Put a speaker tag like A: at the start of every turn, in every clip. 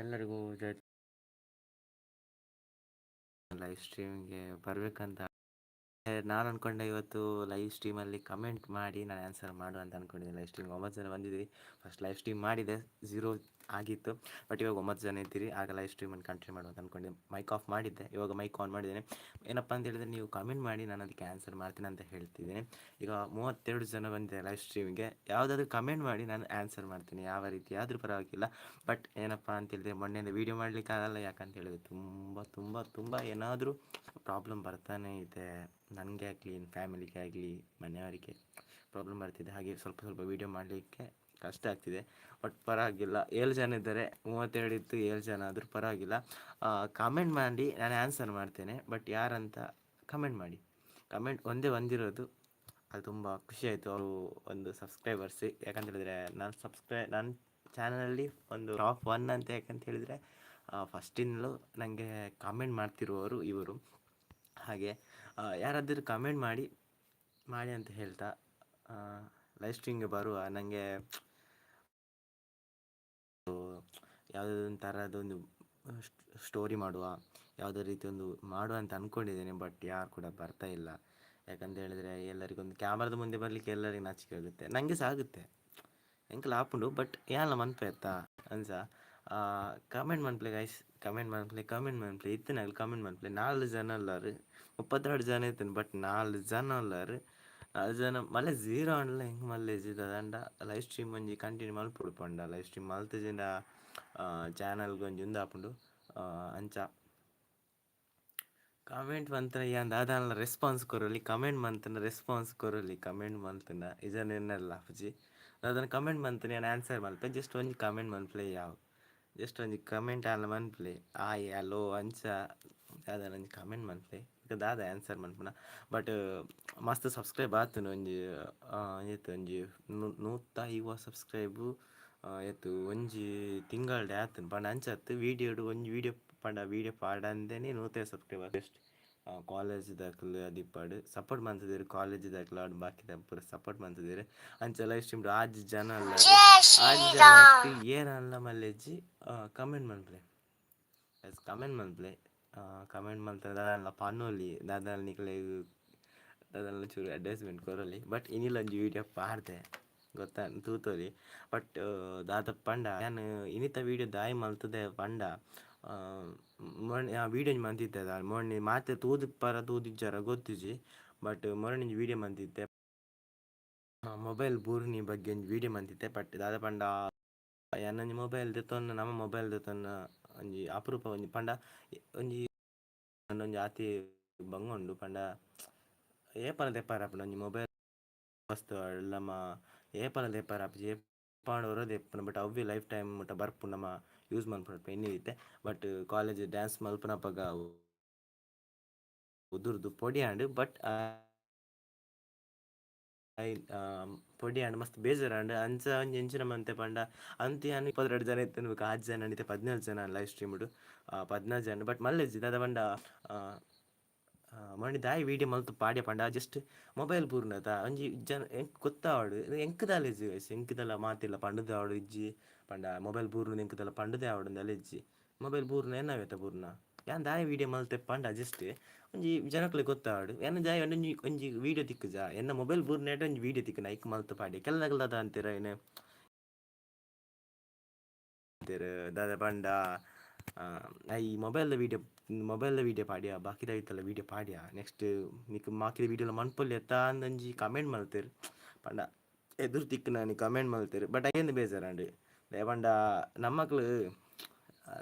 A: ಎಲ್ಲರಿಗೂ ಜೈ. ಲೈವ್ ಸ್ಟ್ರೀಮಿಗೆ ಬರಬೇಕಂತ ನಾನು ಅಂದ್ಕೊಂಡೆ. ಇವತ್ತು ಲೈವ್ ಸ್ಟ್ರೀಮಲ್ಲಿ ಕಮೆಂಟ್ ಮಾಡಿ, ನಾನು ಆನ್ಸರ್ ಮಾಡು ಅಂತ ಅಂದ್ಕೊಂಡಿದ್ದೆ. ಲೈವ್ ಸ್ಟ್ರೀಮ್ 9 ಜನ ಬಂದಿದ್ದೀರಿ. ಫಸ್ಟ್ ಲೈವ್ ಸ್ಟ್ರೀಮ್ ಮಾಡಿದೆ, ಝೀರೋ ಆಗಿತ್ತು. ಬಟ್ ಇವಾಗ 9 ಜನ ಇದ್ದೀರಿ. ಆಗ ಲೈವ್ ಸ್ಟ್ರೀಮನ್ನು ಕಂಟಿನ್ಯೂ ಮಾಡುವ ಅಂತ ಅಂದ್ಕೊಂಡೆ. ಮೈಕ್ ಆಫ್ ಮಾಡಿದ್ದೆ, ಇವಾಗ ಮೈಕ್ ಆನ್ ಮಾಡಿದ್ದೇನೆ. ಏನಪ್ಪ ಅಂತ ಹೇಳಿದರೆ, ನೀವು ಕಮೆಂಟ್ ಮಾಡಿ, ನಾನು ಅದಕ್ಕೆ ಆನ್ಸರ್ ಮಾಡ್ತೀನಿ ಅಂತ ಹೇಳ್ತಿದ್ದೇನೆ. ಈಗ 32 ಜನ ಬಂದಿದೆ ಲೈವ್ ಸ್ಟ್ರೀಮಿಗೆ. ಯಾವುದಾದ್ರೂ ಕಮೆಂಟ್ ಮಾಡಿ, ನಾನು ಆನ್ಸರ್ ಮಾಡ್ತೀನಿ. ಯಾವ ರೀತಿ ಆದರೂ ಪರವಾಗಿಲ್ಲ. ಬಟ್ ಏನಪ್ಪ ಅಂತ ಹೇಳಿದ್ರೆ, ಮೊನ್ನೆಯಿಂದ ವೀಡಿಯೋ ಮಾಡಲಿಕ್ಕಾಗಲ್ಲ. ಯಾಕಂತ ಹೇಳಿದ್ರೆ, ತುಂಬ ತುಂಬ ತುಂಬ ಏನಾದರೂ ಪ್ರಾಬ್ಲಮ್ ಬರ್ತಾನೆ ಇದೆ. ನನಗೆ ಆಗಲಿ, ಫ್ಯಾಮಿಲಿಗೆ ಆಗಲಿ, ಮನೆಯವರಿಗೆ ಪ್ರಾಬ್ಲಮ್ ಬರ್ತಿದೆ. ಹಾಗೆ ಸ್ವಲ್ಪ ಸ್ವಲ್ಪ ವೀಡಿಯೋ ಮಾಡಲಿಕ್ಕೆ ಕಷ್ಟ ಆಗ್ತಿದೆ. ಬಟ್ ಪರವಾಗಿಲ್ಲ, 7 ಜನ ಇದ್ದಾರೆ. 32 ಇತ್ತು, 7 ಜನ ಆದರೂ ಪರವಾಗಿಲ್ಲ. ಕಮೆಂಟ್ ಮಾಡಿ, ನಾನು ಆನ್ಸರ್ ಮಾಡ್ತೇನೆ. ಬಟ್ ಯಾರಂತ ಕಮೆಂಟ್ ಮಾಡಿ. ಕಮೆಂಟ್ ಒಂದೇ ಬಂದಿರೋದು, ಅದು ತುಂಬ ಖುಷಿ ಆಯಿತು. ಅವರು ಒಂದು ಸಬ್ಸ್ಕ್ರೈಬರ್ಸ್. ಯಾಕಂತ ಹೇಳಿದರೆ, ನನ್ನ ಚಾನಲಲ್ಲಿ ಒಂದು ಟಾಪ್ ಒನ್ ಅಂತ. ಯಾಕಂತ ಹೇಳಿದರೆ, ಫಸ್ಟಿಂದಲೂ ನನಗೆ ಕಮೆಂಟ್ ಮಾಡ್ತಿರುವವರು ಇವರು. ಹಾಗೆ ಯಾರಾದರೂ ಕಮೆಂಟ್ ಮಾಡಿ ಮಾಡಿ ಅಂತ ಹೇಳ್ತಾ ಲೈವ್ ಸ್ಟ್ರೀಮ್ಗೆ ಬರುವ. ನನಗೆ ಯಾವುದಾದ್ರು ಥರದೊಂದು ಸ್ಟೋರಿ ಮಾಡುವ, ಯಾವುದೇ ರೀತಿ ಒಂದು ಮಾಡುವ ಅಂತ ಅಂದ್ಕೊಂಡಿದ್ದೇನೆ. ಬಟ್ ಯಾರು ಕೂಡ ಬರ್ತಾ ಇಲ್ಲ. ಯಾಕಂತ ಹೇಳಿದರೆ, ಎಲ್ಲರಿಗೊಂದು ಕ್ಯಾಮ್ರಾದ ಮುಂದೆ ಬರಲಿಕ್ಕೆ ಎಲ್ಲರಿಗೂ ನಾಚಿಕೆ ಆಗುತ್ತೆ. ನನಗೆ ಸಹ ಆಗುತ್ತೆ, ಎಂಕಲ ಆಪುಂಡು. ಬಟ್ ಯಾನ್ಲ ಮನ್ಪೆ ಅತ್ತಾ ಅಂಚ ಕಮೆಂಟ್ ಮನ್ಪುಲೆ ಗೈಸ್, ಕಮೆಂಟ್ ಮನ್ಪುಲೆ, ಕಮೆಂಟ್ ಮನ್ಪುಲೆ. ಇತ್ತಿನಗ್ಲು ಕಮೆಂಟ್ ಮನ್ಪುಲೆ. ನಾಲ್ ಜನ ಉಲ್ಲರ್, 32 ಜನ ಇತ್ತಿನ, ಬಟ್ ನಾಲ್ ಜನ ಉಲ್ಲರ್. ನಾಲ್ ಜನ ಮಲ್ಲೆ ಝೀರೋ ಆಂಡಲ ಎಂಕ್ ಮಲ್ಲೆ ದಾದಂಡ ಲೈವ್ ಸ್ಟ್ರೀಮ್ ಒಂಜಿ ಕಂಟಿನ್ಯೂ ಮಲ್ಪೊಡು ಪಂಡ, ಲೈವ್ ಸ್ಟ್ರೀಮ್ ಮಲ್ತಿಜಿಂಡ ಚಾನಲ್ಗೆ ಒಂಜಿ ಉಂದಾಪುಂಡು. ಅಂಚ ಕಮೆಂಟ್ ಮಂತನ ಯಾನ್ ದಾದಾಂಡಲ ರೆಸ್ಪಾನ್ಸ್ ಕೊರೊಲಿ. ಕಮೆಂಟ್ ಮಂತನ ರೆಸ್ಪಾನ್ಸ್ ಕೊರೊಲಿ. ಕಮೆಂಟ್ ಮಲ್ತನ ಇಜನ ಎನ್ನಲ್ಲ ಆಪುಜಿ. ದಾದನ ಕಮೆಂಟ್ ಮಂತನ ಯಾನ್ ಆನ್ಸರ್ ಮಲ್ಪೆ. ಜಸ್ಟ್ ಒಂಜಿ ಕಮೆಂಟ್ ಮನ್ಪುಲೆ ಯಾವು. ಜಸ್ಟ್ ಒಂಜಿ ಕಮೆಂಟ್ ಆಂಡ ಮನ್ಪುಲೆ, ಹಾಯ್, ಹಲೋ, ಅಂಚ ದಾದನ ಒಂಜಿ ಕಮೆಂಟ್ ಮನ್ಪುಲೆ. ಬೊಕ ದಾದ ಆನ್ಸರ್ ಮನ್ಪುನ. ಬಟ್ ಮಸ್ತ್ ಸಬ್ಸ್ಕ್ರೈಬ್ ಆತುಂಡು. ಒಂಜಿ ಏತ್, ಒಂಜಿ 150 ಸಬ್ಸ್ಕ್ರೈಬು ಏತ್ ಒಂಜಿ ತಿಂಗಳ್ಡೆ ಆತುಂಡು. ಪಂಡ ಅಂಚ ಅತ್ತ್, ವೀಡಿಯೋಡು ಒಂಜಿ ವೀಡಿಯೋ ಪಂಡ ವೀಡಿಯೋ ಪಾಡಂದೇನೆ 150 ಸಬ್ಸ್ಕ್ರೈಬ್. ಜಸ್ಟ್ ಕಾಲೇಜ್ ದಕುಲು ಅದಿಪ್ಪಡ್ ಸಪೋರ್ಟ್ ಮಂತುದೆರ್. ಕಾಲೇಜ್ ದಕುಲು ಆಡ್ ಬಾಕಿದ ಪೂರ ಸಪೋರ್ಟ್ ಮಂತುದೆರ್. ಅಂಚ ಲೈವ್ ಸ್ಟ್ರೀಮ್ 6 ಜನ ಉಲ್ಲೆರ್. 6 ಜನ ಏರನ್ಲ ಮಲ್ಲೆಜ್ಜಿ. ಕಮೆಂಟ್ ಮನ್ಪುಲೆ, ಕಮೆಂಟ್ ಮನ್ಪುಲೆ. ಕಮೆಂಟ್ ಮಲ್ತಂಡ ದಾದಾಂಡಲ ಪನೊಲಿ, ದಾದಾಂಡ ನಿಕ್ಲೆಗ್ ದಾದಾಂಡಲ ಚೂರು ಅಡ್ವರ್ಟೈಸ್ಮೆಂಟ್ ಕೊರೊಲಿ. ಬಟ್ ಇನಿಲ ಒಂಜಿ ವೀಡಿಯೋ ಪಾಡ್ದೆ, ಗೊತ್ತಾ, ತೂತೊಲಿ. ಬಟ್ ದಾದ ಪಂಡ, ಯಾನ್ ಇನಿತ ವೀಡಿಯೋ ದಾಯಿ ಮಲ್ತುದೆ ಪಂಡ, ಮೊನ್ನೆ ವೀಡಿಯೋ ಒಂಜಿ ಮಂತಿತ್ತೆ. ಮೊನ್ನೆ ಮಾತೆ ತೂದಿಪ್ಪರ ತೂದಿಜ್ಜರ ಗೊತ್ತಿಜ್ಜಿ. ಬಟ್ ಮೊನ್ನೆ ಒಂಜಿ ವೀಡಿಯೋ ಮಂತಿತ್ತೆ, ಮೊಬೈಲ್ ಬೂರ್ನಿ ಬಗ್ಗೆ ಒಂಜಿ ವೀಡಿಯೋ ಮಂತಿತ್ತೆ. ಬಟ್ ದಾದ ಪಂಡ, ಯಾನೊಂಜಿ ಮೊಬೈಲ್ ದೆತ್ತೊನ್ನ, ನಮ್ಮ ಮೊಬೈಲ್ ದೆತ್ತೊನ್ನ ಒಂಜಿ ಅಪರೂಪ ಒಂಜಿ ಪಂಡ ಒಂಜಿ ಒಂಜಿ ಆತಿ ಬಂಗ ಉಂಡು. ಪಂಡ ಏಪಲ ದೆಪ್ಪರೆ ಆಪುಂಡು ಒಂಜಿ ಮೊಬೈಲ್ ವಸ್ತು ನಮ ಏಪಲ ದೆಪ್ಪರೆ ಆಪುಜಿ. ಏಪಾಂಡ ಒರ ದೆಪ್ಪುನ. ಬಟ್ ಅವ್ವೆ ಲೈಫ್ ಟೈಮ್ ಮುಟ ಬರ್ಪುಂಡು, ನಮ ಯೂಸ್ ಮನ್ಪುನ ಎನ್ನಿ ಇತ್ತೆ. ಬಟ್ ಕಾಲೇಜ್ ಡ್ಯಾನ್ಸ್ ಮಲ್ಪುನಪಗ ಉದುರ್ದು ಪೊಡಿ ಆಂಡ್. ಬಟ್ ಪೊಡಿ ಆಂಡ್, ಮಸ್ತ್ ಬೇಜಾರಾಂಡ್. ಅಂಚ ಒಂಜಿ ಎಂಚಿನ ಮಂತೆ ಪಂಡ, ಅಂತ್ ಯಾನ್ 22 ಜನ ಇತ್ತಿನ ಬೊಕ 6 ಜನ, ಇತ್ತೆ 17 ಜನ ಲೈವ್ ಸ್ಟ್ರೀಮ್ ಡು. 14 ಜನ. ಬಟ್ ಮಲ್ಲೆಜ್ಜಿ. ದಾದ ಪಂಡ, ಮೊನ್ನೆ ದಾಯಿ ವೀಡಿಯೋ ಮಲ್ತ್ ಪಾಡ್ಯ ಪಂಡ, ಜಸ್ಟ್ ಮೊಬೈಲ್ ಬೂರ್ನತ ಒಂಜಿ ಜನ ಎಂಕ್ ಗೊತ್ತಾವಡ್. ಎಂಕ್ ದಾಲ ಇಜ್ಜಿ ಗೈಸ್, ಎಂಕ್ ದಾಲ ಮಾತಿಲ್ಲ ಪಂಡುದು ಆವಡ್ ಇಜ್ಜಿ. ಪಂಡ ಮೊಬೈಲ್ ಬೂರ್ನ ಎಂಕ್ ದಾಲ ಪಂಡುದೇ ಆವಡ್ ದಾಲ ಇಜ್ಜಿ. ಮೊಬೈಲ್ ಬೂರ್ನ ಎನ್ನವೇತ ಬೂರ್ನ? ಯಾನ್ ದಾಯಿ ವೀಡಿಯೋ ಮಲ್ತೆ ಪಂಡ, ಜಸ್ಟ್ ಒಂಜಿ ಜನಕ್ಲೆಗ್ ಗೊತ್ತಾವಡ್. ಎನ್ನ ದಾಯಿ ಒಂಜಿ ಒಂಜಿ ವೀಡಿಯೋ ತಿಕ್ಕುಜ, ಎನ್ನ ಮೊಬೈಲ್ ಬೂರ್ನೇಟ ಒಂಜಿ ವೀಡಿಯೋ ತಿಕ್ಕುನ, ಐಕ್ ಮಲ್ತ್ ಪಾಡ್ಯ. ಕೆಲನಕುಲು ದಾದ ಅಂತೆರ್, ಐನ್ ಅಂತೆರ್ ದಾದ ಪಂಡ, ಈ ಮೊಬೈಲ್ ವಿಡಿಯೋ, ಮೊಬೈಲ್ ವಿಡಿಯೋ ಪಾಡ್ಯ, ಬಾಕಿದ ಐತಲ್ಲ ವೀಡಿಯೋ ಪಾಡ್ಯ, ನೆಕ್ಸ್ಟ್ ನಿಕ್ ಬಾಕಿದ ವೀಡಿಯೋಲ ಮನ್ಪೊಲಿ ಅತ್ತಾ ಅಂದಂಜಿ ಕಮೆಂಟ್ ಮಲ್ತೆರ್. ಪಂಡ ಎದುರು ತಿಕ್ಕುನಾನಿ ಕಮೆಂಟ್ ಮಲ್ತೆರ್. ಬಟ್ ಐಂದ್ ಬೇಜಾರಾಂಡ್. ದಾಯೆ ಪಂಡ ನಮ್ಮಕ್ಲು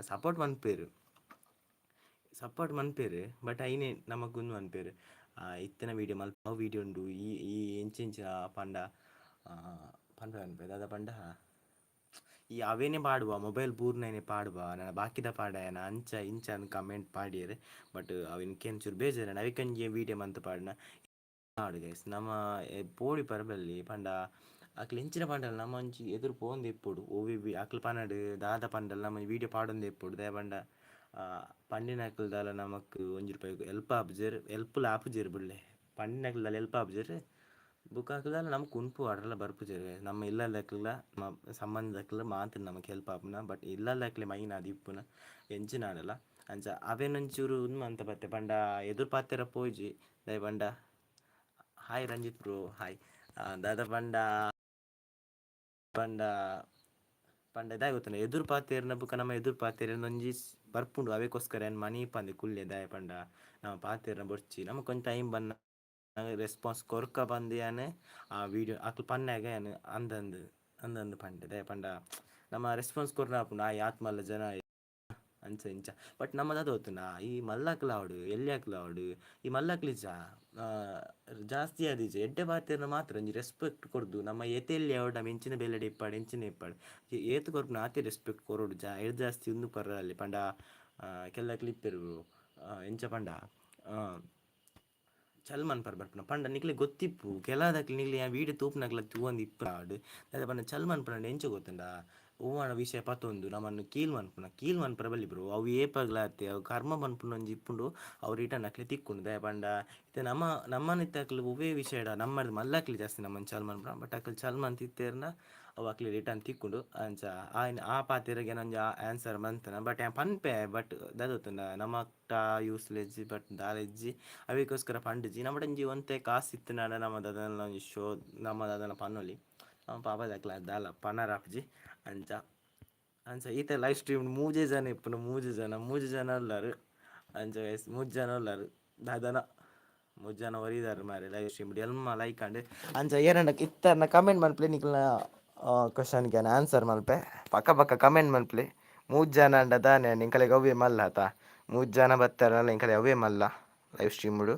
A: ಸಪೋರ್ಟ್ ಮನ್ಪೆರ್, ಸಪೋರ್ಟ್ ಮನ್ಪೆರ್. ಬಟ್ ಐನೆ ನಮಕ್ ಉಂದು ಮನ್ಪೆರ್, ಇತ್ತಿನ ವೀಡಿಯೋ ಮಲ್ಪ, ಅವು ವೀಡಿಯೋ ಉಂಡು. ಈ ಈ ಎಂಚ ಎಂಚ ಪಂಡ ಪನ್ಪೆ ಪನ್ಪೆ ದಾದ ಪಂಡ, ಈ ಅವೇನೆ ಪಾಡುವ, ಮೊಬೈಲ್ ಬೂರ್ನೈನೆ ಪಾಡುವ, ನನ ಬಾಕಿದ ಪಾಡಯನ, ಅಂಚ ಇಂಚ ಅಂದ್ ಕಮೆಂಟ್ ಪಾಡಿಯೆರ್. ಬಟ್ ಅವೆನ್ ಒಂಚೂರು ಬೇಜಾರಾಂಡ್. ಅವೆಕೊಂಜಿ ವೀಡಿಯೋ ಮಂತ್ ಪಾಡ್ನ ಆವಡ್ ಗೈಸ್. ನಮ ಪೋಡಿ ಪರಬಲ್ಲಿ ಪಂಡ, ಅಕ್ಲ್ ಎಂಚಿನ ಪಂಡಲ ನಮ ಒಂಜಿ ಎದುರು ಪೋವೊಂದೆ ಇಪ್ಪೊಡು. ಒವ್ವೆ ಅಕ್ಲ್ ಪನಡ್ ದಾದ ಪಂಡಲ ನಮ ವೀಡಿಯೋ ಪಾಡೊಂದೆ ಇಪ್ಪೊಡು. ದಾಯೆ ಪಂಡ ಪಂಡಿನಕುಲು ದಾಲ ನಮಕ್ ಒಂಜಿ ರೂಪಾಯಿ ಹೆಲ್ಪ್ ಆಪುಜೆರ್, ಹೆಲ್ಪ್ ಲ ಆಪುಜೆರ್ ಬುಡ್ಲೆ. ಪಂಡಿನಕುಲು ದಾಲ ಹೆಲ್ಪ್ ಆಪುಜೆರ್. ಬೊಕ ಅಕುಲು ನಮಕ್ ಉನ್ಪು ಅಡರ್ಲ ಬರ್ಪುಜೆರ್ ನಮ್ಮ ಇಲ್ಲದಕ್ಲೆಲ ನಮ್ಮ ಸಂಬಂಧದಕ್ಲು ಮಾತ್ರ ನಮಕ್ ಹೆಲ್ಪ್ ಆಪುನ. ಬಟ್ ಇಲ್ಲದಕ್ಲೆ ಮೈನ್ ಆದ್ ಇಪ್ಪುನ ಎಂಚಿನ ಆಂಡಲ. ಅಂಚ ಅವೆನೊಂಚೂರು ಉಂದು ಮಂತ ಬತ್ತೆ ಪಂಡ ಎದುರು ಪಾತೆರ ಪೋಯಿಜಿ. ದಾಯೆ ಪಂಡ ಹಾಯ್ ರಂಜಿತ್ ಬ್ರೋ ಹಾಯ್. ದಾದ ಪಂಡ ಪಂಡ ಪಂಡ ದಾಯೆ ಗೊತ್ತುಂಡ ಎದುರು ಪಾತೆರ್ನ ಬೊಕ ನಮ್ಮ ಎದುರು ಪಾತೆರ್ನ ಒಂಜಿ ಬರ್ಪುಂಡು. ಅವೆಕೋಸ್ಕರ ಯಾನ್ ಮನೀಪಂದೆ ಕುಲ್ಲೆ. ದಾಯೆ ಪಂಡ ನಮ ಪಾತೆರ್ನ ಬೊರ್ಚಿ, ನಮಕ್ ಒಂಜಿ ಟೈಮ್ ಬನ್ನ ರೆಸ್ಪಾನ್ಸ್ ಕೊರ್ಕ ಪಂದ್ ಯಾನ್ ಆ ವಿಡಿಯೋ ಅಕ್ಲು ಪನ್ನಾಗ ಯಾನ್ ಅಂದಂದ್ ಅಂದಂದ್ ಪಂಡೆ. ದಾಯೆ ಪಂಡ ನಮ್ಮ ರೆಸ್ಪಾನ್ಸ್ ಕೊರ್ನ ಆಪುಂಡು ಆ ಯಾತ್ ಮಲ್ಲ ಜನ ಅಂಚ ಇಂಚ. ಬಟ್ ನಮ್ಮ ದಾದ ಗೊತ್ತುಂಡ, ಈ ಮಲ್ಲಕ್ಲು ಆವಡ್ ಎಲ್ಯಕ್ಲು ಆವಡ್, ಈ ಮಲ್ಲಕ್ಲು ಇಜ್ಜ ಜಾಸ್ತಿ ಆದಿಜ್ಜ ಎಡ್ಡೆ ಪಾತೆರ್ನ ಮಾತ್ರ ಒಂಜಿ ರೆಸ್ಪೆಕ್ಟ್ ಕೊರ್ದು ನಮ್ಮ ಏತೆ ಎಲ್ಯ ಆವಡ್ ನಮ್ಮ ಎಂಚಿನ ಬೇಲೆಡ್ ಇಪ್ಪಡ್ ಎಂಚಿನ ಇಪ್ಪಡ್ ಏತ್ ಕೊರ್ಪುನ ಆತೆ ರೆಸ್ಪೆಕ್ಟ್ ಕೊರೊಡು. ಏತ್ ಜಾಸ್ತಿ ಉಂದು ಕೊರರಲ್ಲಿ ಪಂಡ ಕೆಲಕ್ಲು ಇಪ್ಪೆರ್ ಎಂಚ ಪಂಡ ಚಲ್ ಮನ್ಪರ ಬರ್ಪುನ ಪಂಡ ನಿಕ್ಲೆ ಗೊತ್ತಿಪ್ಪು ಕೆಲದಕ್ಲು ನಿಕ್ಲೆ ಯಾನ್ ವೀಡಿಯೋ ತೂಪುನಕ್ಲ ತೂವೊಂದು ಇಪ್ಪುನಾಡ್. ದಾದ ಪಂಡ ಚಲ್ ಮನ್ಪುನಂಡ ಎಂಚ ಗೊತ್ತುಂಡ, ಒವ್ವಾಂಡ ವಿಷಯ ಪತೊಂದು ನಮನ್ ಕೀಲ್ ಮನ್ಪುನ, ಕೀಲ್ ಮನ್ಪರ ಬಲ್ಲಿ ಬ್ರೋ. ಅವು ಏಪಗ್ಲ ಅತ್ತೆ ಅವು ಕರ್ಮ ಪನ್ಪುನ ಒಂಜಿ ಇಪ್ಪುಂಡು, ಅವು ರಿಟರ್ನ್ ಅಕ್ಲೆ ತಿಕ್ಕುಂಡು. ದಾಯೆ ಪಂಡ ಇತ್ತೆ ನಮ್ಮ ನಮ್ಮನ್ ಇತ್ತೆ ಅಕ್ಲು ಒವ್ವೇ ವಿಷಯಡ ನಮ್ಮರ್ದ್ ಮಲ್ಲಕ್ಲು ಜಾಸ್ತಿ ನಮ್ಮನ್ ಚಲ್ ಮನ್ಪುನ. ಬಟ್ ಅಕ್ಲು ಚಲ್ ಮಂತಿತ್ತೆರ್ನ ಅವು ಅಕ್ಲೆ ರಿಟರ್ನ್ ತಿಕ್ಕುಂಡು. ಅಂಚ ಆಯ್ನ ಆ ಪಾತೆರಗ್ ಯಾನ್ ಒಂಜಿ ಆನ್ಸರ್ ಮಂತುನ. ಬಟ್ ಯಾನ್ ಪನ್ಪೆ, ಬಟ್ ದಾದ ಗೊತ್ತುಂಡ ನಮಕ್ಟ ಯೂಸ್ಲೆಜ್ಜಿ ಬಟ್ ದಾಲ ಇಜ್ಜಿ, ಅವೆಕೋಸ್ಕರ ಪಂಡುಜಿ. ನಮಡ ಒಂಜಿ ಒಂತೆ ಕಾಸ್ ಇತ್ತ್ಂಡ ನಮ ದಾದನ ಒಂಜಿ ಶೋ ನಮ ದಾದನ ಪನೊಲಿ. ನಮ ಪಾಪದಕ್ಲ ದಾಲ ಪನರಾಪುಜಿ. ಅಂಚ ಅಂಚ ಈತೆ ಲೈವ್ ಸ್ಟ್ರೀಮ್ ಮೂಜೆ ಜನ ಇಪ್ಪುನು, ಮೂಜಿ ಜನ, ಮೂಜಿ ಜನ ಉಲ್ಲರ್. ಅಂಚ ಗೈಸ್, ಮೂಜಿ ಜನ ಉಲ್ಲರ್. ದಾದನ ಮೂಜಿ ಜನ ಒರಿದಾರ್ ಮಾರ್ರೆ ಲೈವ್ ಸ್ಟ್ರೀಮ್ ಎಲ್ಮ ಲೈಕ್ ಆಂಡ್. ಅಂಚ ಏರಂಡ ಇತ್ತರ್ನ ಕಮೆಂಟ್ ಮನ್ಪುಲೆ, ನಿಕಲ್ನ ಕ್ವಶನ್ಗೆ ಯಾನ್ ಆನ್ಸರ್ ಮಲ್ಪೆ. ಪಕ್ಕ ಪಕ್ಕ ಕಮೆಂಟ್ ಮನ್ಪುಲೆ. ಮೂಜಿ ಜನ ಅಂಡ ದಾನೆ ನಿಂಕಲೆಗ್ ಅವ್ವೆ ಮಲ್ಲ ಅತ? ಮೂಜಿ ಜನ ಬತ್ತಾರಲ್ಲ, ಎಂಕಲೆ ಅವೇ ಮಲ್ಲ ಲೈವ್ ಸ್ಟ್ರೀಮ್ಡು.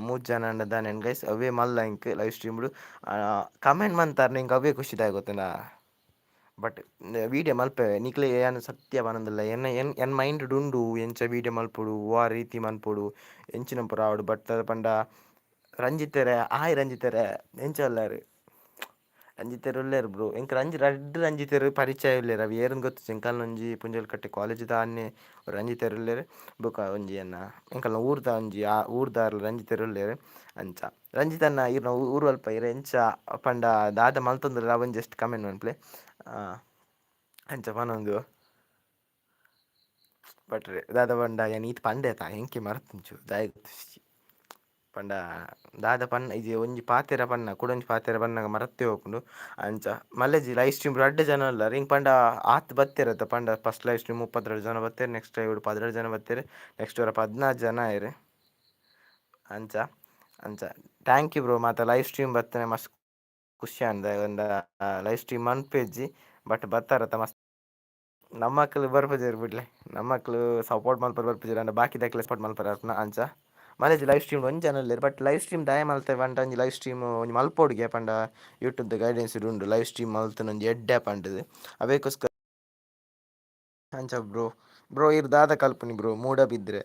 A: ಮೂಜಿ ಜನ ಅಂಡ ದಾನೆ ಗೈಸ್, ಅವೇ ಮಲ್ಲ ಎಂಕ್ ಲೈವ್ ಸ್ಟ್ರೀಮ್ಡು. ಕಮೆಂಟ್ ಮಂತಾರ ಎಂಕ್ ಅವೇ ಖುಷಿ ದಾಯೆ ಗೊತ್ತುಂಡಾ? ಬಟ್ ವೀಡಿಯೋ ಮಲ್ಪೆ ನಿಕ್ಲೆ ಯಾನ್ ಸತ್ಯ ಪನೊಂದುಲ್ಲೆ. ಎನ್ನ ಎನ್ ಎನ್ನ ಮೈಂಡ್ ಉಂಡು ಎಂಚ ವೀಡಿಯೋ ಮಲ್ಪೊಡು, ವಾ ರೀತಿ ಮನ್ಪೊಡು, ಎಂಚಿನ ಪೂರ ಆವೊಡು. ಬಟ್ ದಾದ ಪಂಡ ರಂಜಿತೆರೆ ಆಯ್ ರಂಜಿತೆರೆ ಎಂಚ ಉಲ್ಲರ್? ರಂಜಿತೆರ್ ಉಲ್ಲೆರ್ ಬ್ರೋ. ಎಂಕ್ ರಂಜಿ ರಡ್ಡ್ ರಂಜಿತೆರ್ ಪರಿಚಯ ಉಲ್ಲೆರ್. ಅವು ಏರ್ಂದ್ ಗೊತ್ತಿಜ್ಜಿ. ಎಂಕಲ್ನ ಒಂಜಿ ಪುಂಜಲ್ಕಟ್ಟೆ ಕಾಲೇಜ್ದ ಅನ್ನೆ ರಂಜಿತೆರ್ ಉಲ್ಲೆರ್. ಬೊಕ ಒಂಜಿ ಎನ್ನ ಎಂಕಲ್ನ ಊರ್ದ ಒಂಜಿ ಆ ಊರ್ದಾರ್ಲ ರಂಜಿತೆರ್ ಉಲ್ಲೆರ್. ಅಂಚ ರಂಜಿತಣ್ಣ, ಈರ್ನ ಊರು ಅಲ್ಪ ಈರ್ ಎಂಚ ಪಂಡ ದಾದ ಮಲ್ತೊಂದುಲ್ಲೆರ್ ಅವೆನ್ ಜಸ್ಟ್ ಕಮೆಂಟ್ ಮನ್ಪುಲೆ. ಅಂಚ ಪನೊಂದು ಬಟ್ ದಾದ ಪಂಡ ಯಾನ್ ಈತ್ ಪಂಡೆ ಅತ, ಎಂಕೆ ಮರತುಂಚು ದಾಯೆ ಗೊತ್ತಿಜ್ಜಿ. ಪಂಡ ದಾದ ಪನ್ನ ಇಜ್ಜಿ, ಒಂಜಿ ಪಾತೆರ ಪನ್ನ ಕುಡೊಂಜಿ ಪಾತೆರ ಪನ್ನಗ ಮರತ್ತೇ ಪೋಪುಂಡು. ಅಂಚ ಮಲ್ಲೆಜಿ ಲೈವ್ ಸ್ಟ್ರೀಮ್ ರಡ್ಡ್ ಜನ ಉಲ್ಲರ್. ಇಂಕ್ ಪಂಡ ಆತ್ ಬತ್ತೆರತ್ತ ಪಂಡ ಫಸ್ಟ್ ಲೈವ್ ಸ್ಟ್ರೀಮ್ 32 ಜನ ಬತ್ತೆರ್, ನೆಕ್ಸ್ಟ್ ಲೈವ್ 12 ಜನ ಬತ್ತೆರ್, ನೆಕ್ಸ್ಟ್ ವರ 14 ಜನ ಆಯೆರ್. ಅಂಚ ಅಂಚ thank you bro. ಮಾತ ಲೈವ್ ಸ್ಟ್ರೀಮ್ ಬತ್ತನೆ ಮಸ್ತ್ ಖುಷಿ ಆಂಡ್. ಒಂದ ಲೈವ್ ಸ್ಟ್ರೀಮ್ ಮನ್ಪೆಜ್ಜಿ, ಬಟ್ ಬತ್ತಾರತ್ತ ಮಸ್ತ್. ನಮ್ಮಕ್ಲು ಬರ್ಪುಜೆರ್ ಬುಡ್ಲೆ, ನಮ್ಮಕ್ಲು ಸಪೋರ್ಟ್ ಮಲ್ಪರೆ ಬರ್ಪುಜೆರ್ ಅಂಡ ಬಾಕಿದಕ್ಲೆ ಸಪೋರ್ಟ್ ಮಲ್ಪರೆ ಅರ್ಪುನ. ಅಂಚ ಮಲ್ಲೆಜಿ ಲೈವ್ ಸ್ಟ್ರೀಮ್ ಒಂಜಿ ಜನ ಉಲ್ಲೆರ್. ಬಟ್ ಲೈವ್ ಸ್ಟ್ರೀಮ್ ದಾಯೆ ಮಲ್ತೆ ಪಂಡ ಒಂಜಿ ಲೈವ್ ಸ್ಟ್ರೀಮ್ ಒಂಜಿ ಮಲ್ಪೊಡುಗೆ ಪಂಡ ಯೂಟ್ಯೂಬ್ ದ ಗೈಡೆನ್ಸ್ ಉಂಡು, ಲೈವ್ ಸ್ಟ್ರೀಮ್ ಮಲ್ತುನ ಒಂಜಿ ಎಡ್ಡೆ ಪಂಡುದು ಅವೇಕೋಸ್ಕರ. ಅಂಚ ಬ್ರೋ. ಬ್ರೋ, ಇರ್ ದಾದ ಕಲ್ಪುನಿ ಬ್ರೋ ಮೂಡಬಿದ್ರೆ?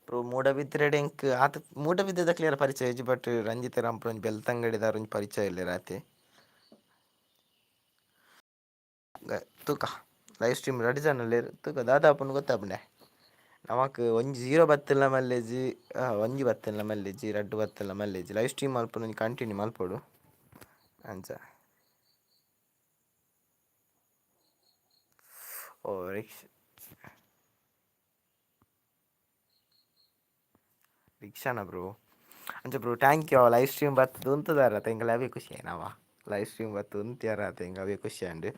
A: ಬ್ರೋ, ಮೂಡಬಿದ್ರೆಡ್ ಎಂಕ್ ಆತ್ ಮೂಡಬಿದ್ರೆದ ಕ್ಲಿಯರ್ ಪರಿಚಯ ಇಜ್ಜಿ. ಬಟ್ ರಂಜಿತ್ ರಾಂಪುರ ಒಂಜಿ ಬೆಲ್ತಂಗಡಿದಾರ್ ಒಂಜಿ ಪರಿಚಯ ಉಲ್ಲೆರ್ ಆತೆ. ತೂಕ, ಲೈವ್ ಸ್ಟ್ರೀಮ್ ರಡ್ಡ್ ಜನ ಉಲ್ಲೆರ್. ತೂಕ ದಾದ ಆಪುಂಡು ಗೊತ್ತಾಪುಂಡೆ ನಮಕ್. ಒಂಜಿ ಜೀರೋ ಬತ್ತಿಲ್ಲ ಮಲ್ಲೆಜಿ, ಒಂಜಿ ಬತ್ತಿಲ್ಲ ಮಲ್ಲೆಜಿ, ರಡ್ಡ್ ಬತ್ತಿಲ್ಲ ಮಲ್ಲೆಜಿ. ಲೈವ್ ಸ್ಟ್ರೀಮ್ ಮಲ್ಪುನ ಒಂಜಿ ಕಂಟಿನ್ಯೂ ಮಲ್ಪೊಡು. ಅಂಚ ಓ ರಿಕ್ಷ ರಿಕ್ಷಾನ ಬ್ರೋ? ಅಂಚ bro, thank you. Live stream ಬತ್ತದ ಉಂತುದಾರತ, ಎಂಕಲೆ ಅವೇ ಖುಷಿ ಆಯ್ನವ. ಲೈವ್ ಸ್ಟ್ರೀಮ್ ಬತ್ತು ಉಂತಿಯರಾತ, ಎಂಕ್ ಅವೇ ಖುಷಿ ಆಂಡ್.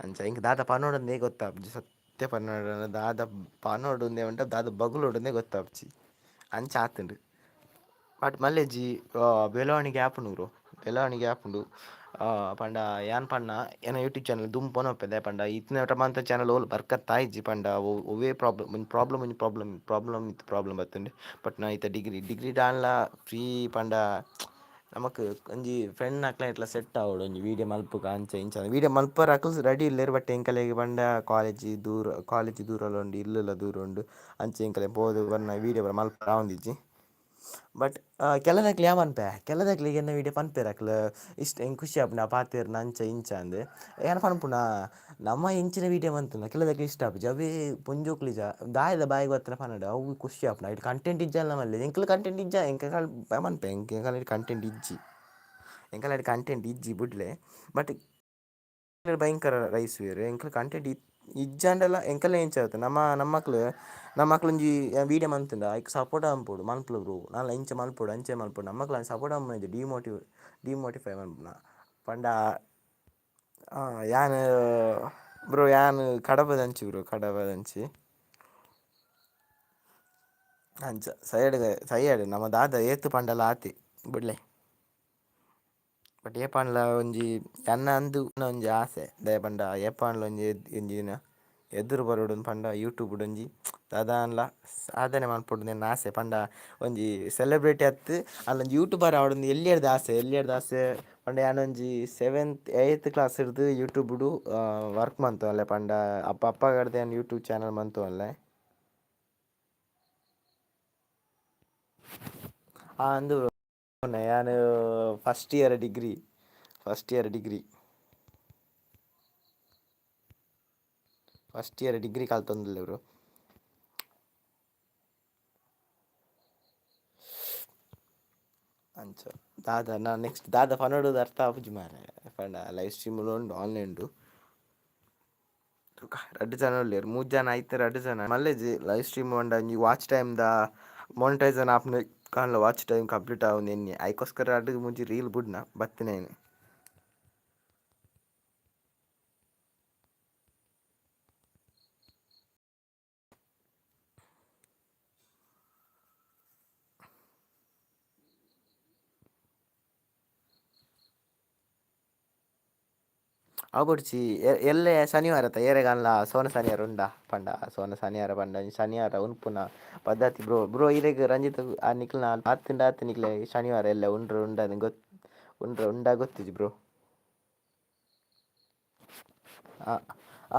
A: ಅಂಚ ಎಂಕ್ ದಾದ ಪನೊಡಂದೇ ಗೊತ್ತಾಪುಜಿ. ಸತ್ಯ ಪನೊಡ ದಾದ ಪನೊಡುಂದೇ ಉಂಡ ದಾದ ಬಗುಲೊಡುಂದೇ ಗೊತ್ತಾಪುಜಿ, ಅಂಚ ಆತುಂಡು. ಬಟ್ ಮಲ್ಲೆಜ್ಜಿ ಬೆಳವಣಿಗೆ ಆಪುಂಡು ಬ್ರೋ, ಬೆಳವಣಿಗೆ ಆಪುಂಡು. ಪಂಡ ಯಾನ್ ಪಣ್ಣ ಎನ್ನ ಯೂಟ್ಯೂಬ್ ಚಾನಲ್ ದುಂಬು ಪೋನಪ್ಪೆ. ದಾಯೆ ಪಂಡ ಇತ್ತಿನಟ ಮಾತ ಚಾನಲ್ ಓಲು ಬರ್ಕತ್ ಆಯಿಜಿ. ಪಂಡ ಒವ್ವೇ ಪ್ರಾಬ್ಲಮ್ ಒಂಜಿ ಪ್ರಾಬ್ಲಮ್ ಒಂಜಿ ಪ್ರಾಬ್ಲಮ್ ಪ್ರಾಬ್ಲಮ್ ಮಿತ್ತ್ ಪ್ರಾಬ್ಲಮ್ ಬತ್ತ್ಂಡ್. ಬಟ್ ನಾ ಇತ್ತೆ ಡಿಗ್ರಿ ಡಿಗ್ರಿ ಡಾನ್ಲ ಫ್ರೀ. ಪಂಡ ನಮಕ್ ಒಂಜಿ ಫ್ರೆಂಡ್ ನಕ್ಲೆಟ್ಲ ಸೆಟ್ ಆವೊಡು, ಒಂಜಿ ವೀಡಿಯೋ ಮಲ್ಪುಗ ಅಂಚ ಇಂಚ. ವೀಡಿಯೋ ಮಲ್ಪರ ಅಕುಲು ರೆಡಿ ಉಲ್ಲೆರ್. ಬಟ್ ಎಂಕಲೆಗ್ ಪಂಡ ಕಾಲೇಜ್ ದೂರ, ಕಾಲೇಜ್ ದೂರಲ ಉಂಡು, ಇಲ್ಲುಲ ದೂರ ಉಂಡು. ಅಂಚ ಎಂಕಲೆ ಪೋದು ಬನ್ನ ವೀಡಿಯೋ ಪೂರ ಮಲ್ಪರ ಆವೊಂದಿಜ್ಜಿ. ಬಟ್ ಕೆಲನಕ್ಲ್ ಯಾನ್ ಪನ್ಪೆ ಕೆಲದಕ್ಲೆಗ್ ಎನ್ನ ವೀಡಿಯೋ ಪನ್ಪೆರ್ ಅಕ್ಲ್ ಇಷ್ಟ ಎಂಕ್ ಖುಷಿ ಆಪುಂಡು ಆ ಪಾತೆರ್ನ ಅಂಚ ಇಂಚ ಅಂದ್ ಯಾನ್ ಪನ್ಪುನ ನಮ ಎಂಚಿನ ವೀಡಿಯೋ ಮಂತುಂಡ ಕೆಲದಕ್ಲೆಗ್ ಇಷ್ಟ ಆಪುಜಿ ಅವೇ ಪೊಂಜೋಕುಲು ಇಜ ದಾಯೆದ ಬಾಯಿಗ್ ಬತ್ತಿನ ಪನಡ್ ಅವು ಖುಷಿ ಆಪುಂಡು ಐಟ್ ಕಂಟೆಂಟ್ ಇಜ್ಜಂಡ ಮಲ್ಲೆ ಎಂಕುಲು ಕಂಟೆಂಟ್ ಇಜ್ಜ ಎಂಕ್ ಪನ್ಪೆ ಎಂಕ್ ಎಂಕಲೆಡ್ ಕಂಟೆಂಟ್ ಇಜ್ಜಿ ಎಂಕಲೆಡ್ ಕಂಟೆಂಟ್ ಇಜ್ಜಿ ಬುಡ್ಲೆ ಬಟ್ ಭಯಂಕರ ರೈಸುವೆರ್ ಎಂಕ್ಲ ಕಂಟೆಂಟ್ ಇಜ್ಜಾಂಡಲ ಎಂಕಲ್ನ ಎಂಚ ಆತ ನಮ್ಮ ನಮ್ಮಕ್ಲು ನಮ್ಮಕ್ಲು ಒಂಜಿ ವೀಡಿಯೋ ಮಂತುಂಡ ಐಕ್ ಸಪೋರ್ಟ್ ಮನ್ಪೊಡು ಮನ್ಪುಲೆ ಬ್ರೋ ನಾನ್ಲ ಇಂಚ ಮನ್ಪೊಡು ಅಂಚೆ ಮನ್ಪೊಡು ನಮ್ಮಕ್ಲ ಸಪೋರ್ಟ್ ಮನ್ಪುನ ಡಿಮೋಟಿವ್ ಡಿಮೋಟಿಫೈ ಮನ್ಪುನ ಪಂಡ ಯಾನ್ ಬ್ರೋ ಯಾನ್ ಕಡಬದಂಚಿ ಬ್ರೋ ಕಡಬದಂಚಿ ಅಂಚ ಸೈಡ್ ಸೈಯಡ್ ನಮ್ಮ ದಾದ ಏತ್ ಪಂಡಲ ಆತೆ ಬುಡ್ಲೆ ಬಟ್ ಏಪಾಂಡಲ ಒಂಜಿ ಎನ್ನ ಅಂದ್ ಒಂಜಿ ಆಸೆ ದಾಯೆ ಪಂಡ ಏಪಾಂಡಲ ಒಂಜಿ ಒಂಜಿನ ಎದುರು ಬರೊಡು ಪಂಡ ಯೂಟ್ಯೂಬ್ ಒಂಜಿ ದಾದಾನ್ಲ ಸಾಧನೆ ಮನ್ಪೊಡು ಎನ್ನ ಆಸೆ ಪಂಡ ಒಂಜಿ ಸೆಲೆಬ್ರಿಟಿ ಅತ್ತ್ ಆಂಡ ಒಂಜಿ ಯೂಟ್ಯೂಬರ್ ಆವೊಡು ಎಲ್ಯರ್ದ್ ಆಸೆ ಎಲ್ಯರ್ದ್ ಆಸೆ ಪಂಡ ಯಾನೊಂಜಿ ಸೆವೆಂತ್ ಏಯ್ತ್ ಕ್ಲಾಸ್ ರ್ದ್ ಯೂಟ್ಯೂಬ್ ವರ್ಕ್ ಮಂತೊಂದುಲ್ಲೆ ಪಂಡ ಅಪ್ಪ ಅಪ್ಪಗಡ್ದೆ ಯಾನ್ ಯೂಟ್ಯೂಬ್ ಚಾನಲ್ ಮಂತೊಂದುಲ್ಲೆ. ಅಂದು ಯಾನ್ first year degree first year degree first year degree ಕಲ್ತೊಂದುಲ್ಲೆ bro. ಅಂಚ ದಾದ ನಾ ನೆಕ್ಸ್ಟ್ ದಾದ ಪನೊಡು ಅರ್ಥ ಆಪುಜಿ ಮಾರ್ರೆ ಪಂಡ ಲೈವ್ ಸ್ಟ್ರೀಮ್ ಉಂಡು ಆನ್ಲೈನ್ ಉಂಡು ರಡ್ಡ್ ಜನ ಉಲ್ಲೆರ್ ಮೂಜಿ ಜನ ಐತೆ ರಡ್ಡ್ ಜನ ಮಲ್ಲೆಜಿ ಲೈವ್ ಸ್ಟ್ರೀಮ್ ಪಂಡ ಒಂಜಿ ವಾಚ್ ಟೈಮ್ ದ ಮೊನಿಟೈಸೇಷನ್ ಆಪುನ ಕಾಂಡ್ಲ ವಾಚ್ ಟೈಮ್ ಕಂಪ್ಲೀಟ್ ಆವೊಂದು ಎನ್ನಿ ಐಕೋಸ್ಕರ ರಡ್ಡ್ ಮೂಜಿ ರೀಲ್ ಬುಡ್ನ ಬತ್ತಿನ ಅವು ಬೊಡ್ಚಿ ಎಲ್ಲೆ ಶನಿವಾರ ಅತ್ತ ಏರೆಗಾನ್ಲ ಸೋನ ಶನಿವಾರ ಉಂಡಾ ಪಂಡ ಸೋನ ಶನಿವಾರ ಪಂಡ ಶನಿವಾರ ಉನ್ಪುನ ಪದ್ಧತಿ ಬ್ರೋ ಬ್ರೋ ಇರೆಗ್ ರಂಜಿತ್ ನಿಕ್ಲ್ನ ಆತ್ಂಡ ಆತ್ ನಿಕ್ಲೆ ಶನಿವಾರ ಎಲ್ಲೆ ಉಂಡ್ರ ಉಂಡ ಗೊತ್ತು ಉಂಡ್ರ ಉಂಡಾ ಗೊತ್ತಿಜಿ ಬ್ರೋ.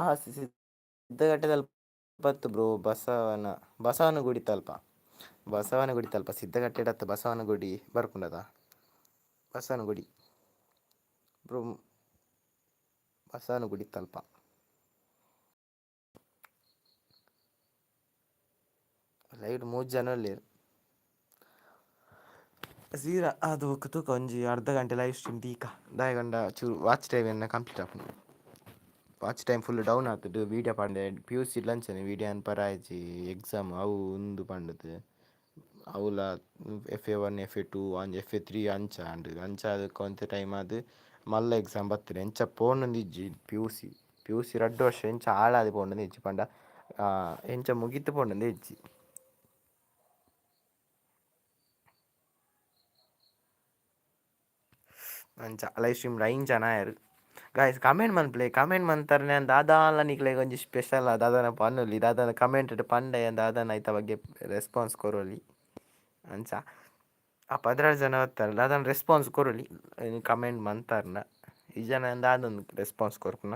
A: ಆ ಸಿದ್ಧಗಟ್ಟೆದಲ್ಪ ಬತ್ತು ಬ್ರೋ ಬಸವನ ಬಸವನಗುಡಿ ತಲ್ಪ ಬಸವನಗುಡಿ ತಲ್ಪ ಸಿದ್ಧಗಟ್ಟೆಡತ್ತ ಬಸವನಗುಡಿ ಬರ್ಪುಂಡದ ಬಸವನಗುಡಿ ಬ್ರೋ ಬಸವನಗುಡಿ ತಲ್ಪ. ಲೈಟ್ ಮೂಜಿ ಜನ ಉಲ್ಲೆರ್. ಸೀರಾ ಅದು ತೂಕ ಒಂಜಿ ಅರ್ಧ ಗಂಟೆ ಲೈವ್ ಸ್ಟ್ರೀಮ್ ದೀಕ ದಾಯೆಗಂಡ ಚೂರು ವಾಚ್ ಟೈಮ್ ಎನ್ನ ಕಂಪ್ಲೀಟ್ ಆಪುಂಡು ವಾಚ್ ಟೈಮ್ ಫುಲ್ ಡೌನ್ ಆತುಂಡು ವೀಡಿಯೋ ಪಾಡ್ದೆ ಪಿ ಯು ಸಿ ಅಂಚನೆ ವೀಡಿಯೋ ಅನ್ಪರ ಆಯಿಜಿ ಎಕ್ಸಾಮ್ ಅವು ಉಂದು ಪಂಡುದು ಅವುಲ F A one F A two ಅಂಚ ಎಫ್ ಎ ತ್ರೀ ಅಂಚ ಆಂಡ್ ಅಂಚ ಒಂತೆ ಟೈಮ್ ಆದ್ ಮಲ್ಲ ಎಕ್ಸಾಮ್ ಬತ್ತ್ಂಡ್ ಎಂಚ ಪೋಂಡೊಂದಿಜ್ಜಿ P U C P U C ರಡ್ಡ್ ವರ್ಷ ಎಂಚ ಹಾಳಾದ್ ಪೋಂಡೊಂದಿಜ್ಜಿ ಪಂಡ ಎಂಚ ಮುಗಿತ್ ಪೋಂಡೊಂದಿಜ್ಜಿ. ಅಂಚ ಲೈವ್ ಸ್ಟ್ರೀಮ್ ಐನ್ ಜನ ಆಯೆರ್ ಗಾಯ್ಸ್ ಕಮೆಂಟ್ ಮನ್ಪುಲೆ ಕಮೆಂಟ್ ಮಂತರ್ನೆ ಯಾನ್ ದಾದಾಲ ನಿಕ್ಲೆಗ್ ಒಂಜಿ ಸ್ಪೆಷಲ್ ದಾದಾನ ಪನೊಲಿ ದಾದಾನ ಕಮೆಂಟ್ ಡ್ ಪಂಡ ಯಾನ್ ದಾದಾನ ಐತ ಬಗ್ಗೆ ರೆಸ್ಪಾನ್ಸ್ ಕೊರೊಲಿ ಅಂಚ ಆ 12 ಜನ ಬತ್ತರ್ ದಾದಾನ ರೆಸ್ಪಾನ್ಸ್ ಕೊರೊಲಿ ಕಮೆಂಟ್ ಮಂತರ್ಂಡ ಇಜ್ಜಾಂಡ ಯಾನ್ ದಾದ ರೆಸ್ಪಾನ್ಸ್ ಕೊರ್ಪುನ.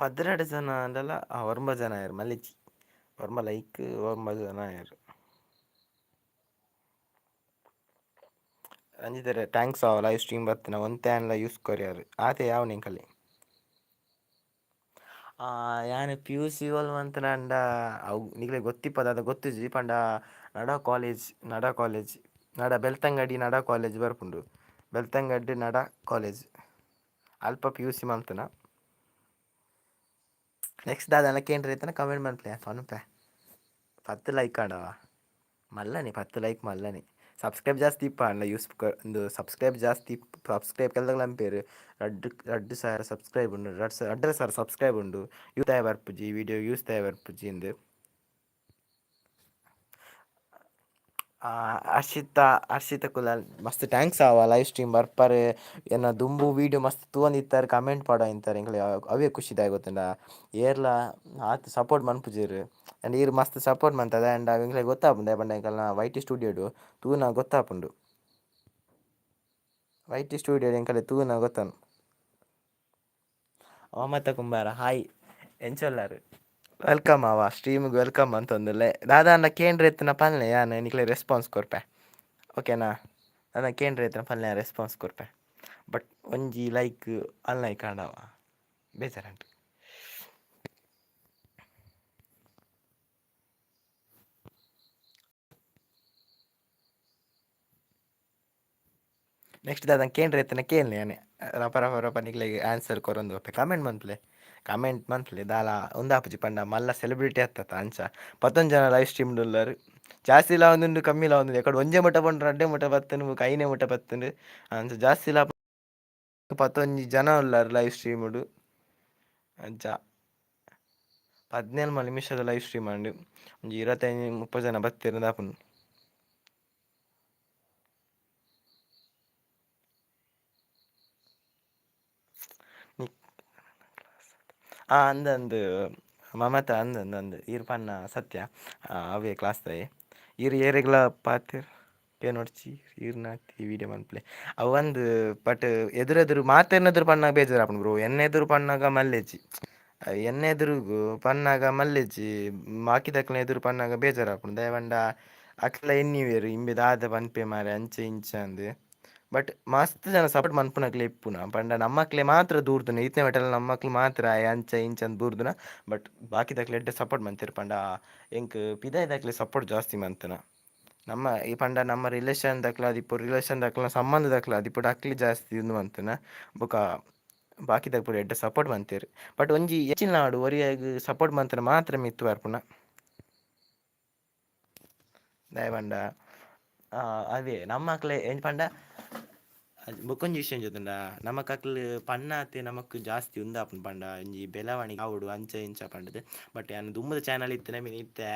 A: 12 ಜನ ಆಂಡಲ ಒರ್ಂಬ ಜನ ಆಯೆರ್ ಮಲ್ಲೆಜ್ಜಿ ಒರ್ಂಬ ಲೈಕ್ ಒರ್ಂಬ ಜನ ಆಯೆರ್. ರಂಜಿತೆರೆ thanks ಆವ ಲೈವ್ ಸ್ಟ್ರೀಮ್ ಬತ್ತಿನ ಒಂತೆ ಆಂಡಲ ಯೂಸ್ ಕೊರಿಯರ್ ಆತೆ ಯಾವ್ ಎಂಕಲೆ. ಯಾನ್ ಪಿ ಯು ಸಿ ಓಲ್ ಮಂತ್ಂಡ ಅವು ನಿಕ್ಲೆಗ್ ಗೊತ್ತಿಪ್ಪದ ದಾದ ಗೊತ್ತಿಜ್ಜಿ ಪಂಡ ನಡ ಕಾಲೇಜ್ ನಡ ಕಾಲೇಜ್ ನಡ ಬೆಳ್ತಂಗಡಿ ನಡ ಕಾಲೇಜ್ ಬರ್ಪುಂಡು ಬೆಳ್ತಂಗಡಿ ನಡ ಕಾಲೇಜ್ ಅಲ್ಪ ಪಿ ಯು ಸಿ ಮಂತುನ. ನೆಕ್ಸ್ಟ್ ದಾದನ ಕೇಂಡ್ರೆ ಇತ್ತಂಡ ಕಮೆಂಟ್ ಮನ್ಪುಲೆ ಪನ್ಪೆ 10 ಲೈಕ್ ಆಂಡವ ಮಲ್ಲನೆ 10 ಲೈಕ್ ಮಲ್ಲನೆ ಸಬ್ಸ್ಕ್ರೈಬ್ ಜಾಸ್ತಿ ಇಪ್ಪ ಯೂಸ್ ಉಂದು ಸಬ್ಸ್ಕ್ರೈಬ್ ಜಾಸ್ತಿ ಸಬ್ಸ್ಕ್ರೈಬ್ ಕೆಲದಕ್ಲ್ ಪನ್ಪೆರ್ ರಡ್ಡ್ ರಡ್ಡ್ ಸಾವಿರ ಸಬ್ಸ್ಕ್ರೈಬ್ ಉಂಡು ರಡ್ಡ್ ರಡ್ಡರೆ ಸಾವಿರ ಸಬ್ಸ್ಕ್ರೈಬ್ ಉಂಡು ಯೂಸ್ ದಾಯೆ ಬರ್ಪುಜಿ ವೀಡಿಯೋ ಯೂಸ್ ದಾಯೆ ಬರ್ಪುಜಿ ಇಂದ್. ಹರ್ಷಿತಾ ಹರ್ಷಿತಾ ಕುಲಾಲ್ ಮಸ್ತ್ thanks ಆವ ಲೈವ್ ಸ್ಟ್ರೀಮ್ ಬರ್ಪರ್ ಎನ್ನ ದುಂಬು ವೀಡಿಯೋ ಮಸ್ತ್ ತೂವೊಂದಿತ್ತರ್ ಕಮೆಂಟ್ ಪಾಡೊಂದಿತ್ತರ್ ಎಂಕ್ಲೆ ಅವೇ ಖುಷಿ ದಾಯೆ ಗೊತ್ತುಂಡ ಏರ್ಲ ಆತ್ ಸಪೋರ್ಟ್ ಮನ್ಪುಜೆರ್ ಆಂಡ್ ಈರ್ ಮಸ್ತ್ ಸಪೋರ್ಟ್ ಮಂತದ ಆಂಡ ಎಂಕ್ಲೆಗ್ ಗೊತ್ತಾಪುಂಡು ದಾಯೆ ಪಂಡ ಎಂಕಲ್ನ ವೈ ಟಿ ಸ್ಟುಡಿಯೋಡು ತೂನ ಗೊತ್ತಾಪುಂಡು ವೈ ಟಿ ಸ್ಟುಡಿಯೋಡು ಎಂಕಲೆ ತೂನ ಗೊತ್ತಾಪುಂಡು. ಮಮತ ಕುಂಬಾರ ಹಾಯ್ ಎಂಚ ಉಲ್ಲರ್. Welcome ಆವ ಸ್ಟ್ರೀಮ್ಗೆ welcome ಅಂತಂದುಲ್ಲೆ. ದಾದಾಂಡ ಕೇಂದ್ರ ಎತ್ತಿನ ಪಲ್ಲೆ ಯಾನ್ ನಿಕ್ಲೆ ರೆಸ್ಪಾನ್ಸ್ ಕೊರ್ಪೆ. ಓಕೆನಾ? ದಾದ ಕೇಂದ್ರ ಎತ್ತಿನ ಪಲ್ಲೆ ರೆಸ್ಪಾನ್ಸ್ ಕೊರ್ಪೆ. ಬಟ್ ಒಂಜಿ ಲೈಕ್ ಅನ್ಲೈಕ್ ಆಂಡವ ಬೇಜಾರಂಟು. ನೆಕ್ಸ್ಟ್ ದಾದ ಕೇಂದ್ರ ಎತ್ತಿನ ಕೇಳನೆ ಯಾನೆ ರಪ ರಪ ರಪ ನಿಕ್ಲೆಗ್ ಆನ್ಸರ್ ಕೊರೊಂದು ಬರ್ಪೆ. ಕಮೆಂಟ್ ಮನ್ಪುಲೆ, ಕಮೆಂಟ್ ಮನ್ಪುಲೆ. ದಾಲ ಉಂದಾಪುಜಿ ಪಂಡ ಮಲ್ಲ ಸೆಲೆಬ್ರಿಟಿ ಅತ್ತತ ಅಂಚ. ಪತ್ತೊಂಜಿ ಜನ ಲೈವ್ ಸ್ಟ್ರೀಮ್ ಉಲ್ಲರ್. ಜಾಸ್ತಿ ಲ ಕಮ್ಮಿ ಲ ಒಂದುಂಡು. ಎಕಡೆ ಒಂಜೆ ಮುಟ ಪೋಂಡ ರಡ್ಡೆ ಮುಟ ಬತ್ತುಂಡು, ಬೊಕ ಐನೆ ಮುಟ ಬತ್ತುಂಡು. ಅಂಚ ಜಾಸ್ತಿ ಲ ಪತ್ತೊಂಜಿ ಜನ ಉಲ್ಲರ್ ಲೈವ್ ಸ್ಟ್ರೀಮ್ ಅಂಚ 17 ನಿಮಿಷದ ಲೈವ್ ಸ್ಟ್ರೀಮ್ ಆಂಡ್. ಒಂಜಿ 25 30 ಜನ ಬತ್ತೆರ್ ಆಪುಂಡು. ಅಂದ್ ಅಂದ್ ಮಮತಾ ಅಂದ್ ಅಂದ್ ಅಂದ್ ಈರ್ ಪನ್ನ ಸತ್ಯ. ಅವೇ ಕ್ಲಾಸ್ ದಾಯೆ ಈರ್ ಏರೆಗ್ಲ ಪಾತೆರ್ ಕೇನೊಡ್ಚಿ ಈರ್ನಾತಿ ವೀಡಿಯೋ ಮನ್ಪುಲೆ ಅವು ಬಟ್ ಎದುರೆದುರು ಮಾತೆರ್ನ ಎದುರು ಪನ್ನಾಗ ಬೇಜಾರಾಪುಂಡು ಬ್ರೋ. ಎನ್ನ ಎದುರು ಪನ್ನಾಗ ಮಲ್ಲೆಜ್ಜಿ, ಎನ್ನ ಎದುರುಗು ಪನ್ನಾಗ ಮಲ್ಲೆಜ್ಜಿ, ಬಾಕಿದಕ್ಲೆನ ಎದುರು ಪನ್ನಾಗ ಬೇಜಾರಾಪುಂಡು. ದಾಯೆ ಪಂಡ ಅಕ್ಲ ಎನ್ನಿವೆರ್ ಇಂಬೆ ದಾದ ಪನ್ಪೆ ಮಾರ್ರೆ ಅಂಚ ಇಂಚ ಅಂದ್. ಬಟ್ ಮಸ್ತ್ ಜನ ಸಪೋರ್ಟ್ ಮನ್ಪುನಕ್ಲೆ ಇಪ್ಪುನ ಪಂಡ ನಮ್ಮಕ್ಲೆ ಮಾತ್ರ ದೂರ್ದುನ ಇತ್ತೆ ಮಟಲ ನಮ್ಮಕ್ಲು ಮಾತ್ರ ಆಯೆ ಅಂಚ ಇಂಚ ಅಂದ್ ಬೂರ್ದುನ. ಬಟ್ ಬಾಕಿದಕ್ಲೆ ಎಡ್ಡೆ ಸಪೋರ್ಟ್ ಮಂತೆರ್ ಪಂಡ ಎಂಕ್ ಪಿದಾಯ್ದಕ್ಲೆ ಸಪೋರ್ಟ್ ಜಾಸ್ತಿ ಮಂತುನ. ನಮ್ಮ ಈ ಪಂಡ ನಮ್ಮ ರಿಲೇಷನ್ ದಕ್ಲ ಆದಿಪ್ಪು, ರಿಲೇಷನ್ ದಕ್ಲ ಸಂಬಂಧದಕ್ಲ ಆದಿಪ್ಪು, ಅಕ್ಲೆ ಜಾಸ್ತಿ ಉಂದು ಮಂತುನ. ಬೊಕ ಬಾಕಿದಕ್ ಪೂರ ಎಡ್ಡೆ ಸಪೋರ್ಟ್ ಮಂತೆರ್. ಬಟ್ ಒಂಜಿ ಎಚ್ಚಿನ ಆವಡ್ ಒರಿಯಗ್ ಸಪೋರ್ಟ್ ಮಂತುನ ಮಾತ್ರ ಮಿತ್ತ್ ಬರ್ಪುನ. ದಾಯೆ ಪಂಡ ಅವೇ ನಮ್ಮಕ್ಲೆ ಎಂಚ ಪಂಡ ಬೊಕೊಂಜಿ ವಿಷಯ ಗೊತ್ತುಂಡ, ನಮಕ್ ಅಕ್ಲ್ ಪನ್ನಾತೆ ನಮಕ್ ಜಾಸ್ತಿ ಉಂದಾಪುಂಡು. ಪಂಡ ಒಂಜಿ ಬೆಳವಣಿಗೆ ಆವೊಡು ಅಂಚ ಇಂಚ ಪಂಡುದು. ಬಟ್ ಯಾನ್ ದುಂಬುದ ಚಾನಲ್ ಇತ್ತಿನ ಮಿನಿ ಇತ್ತೆ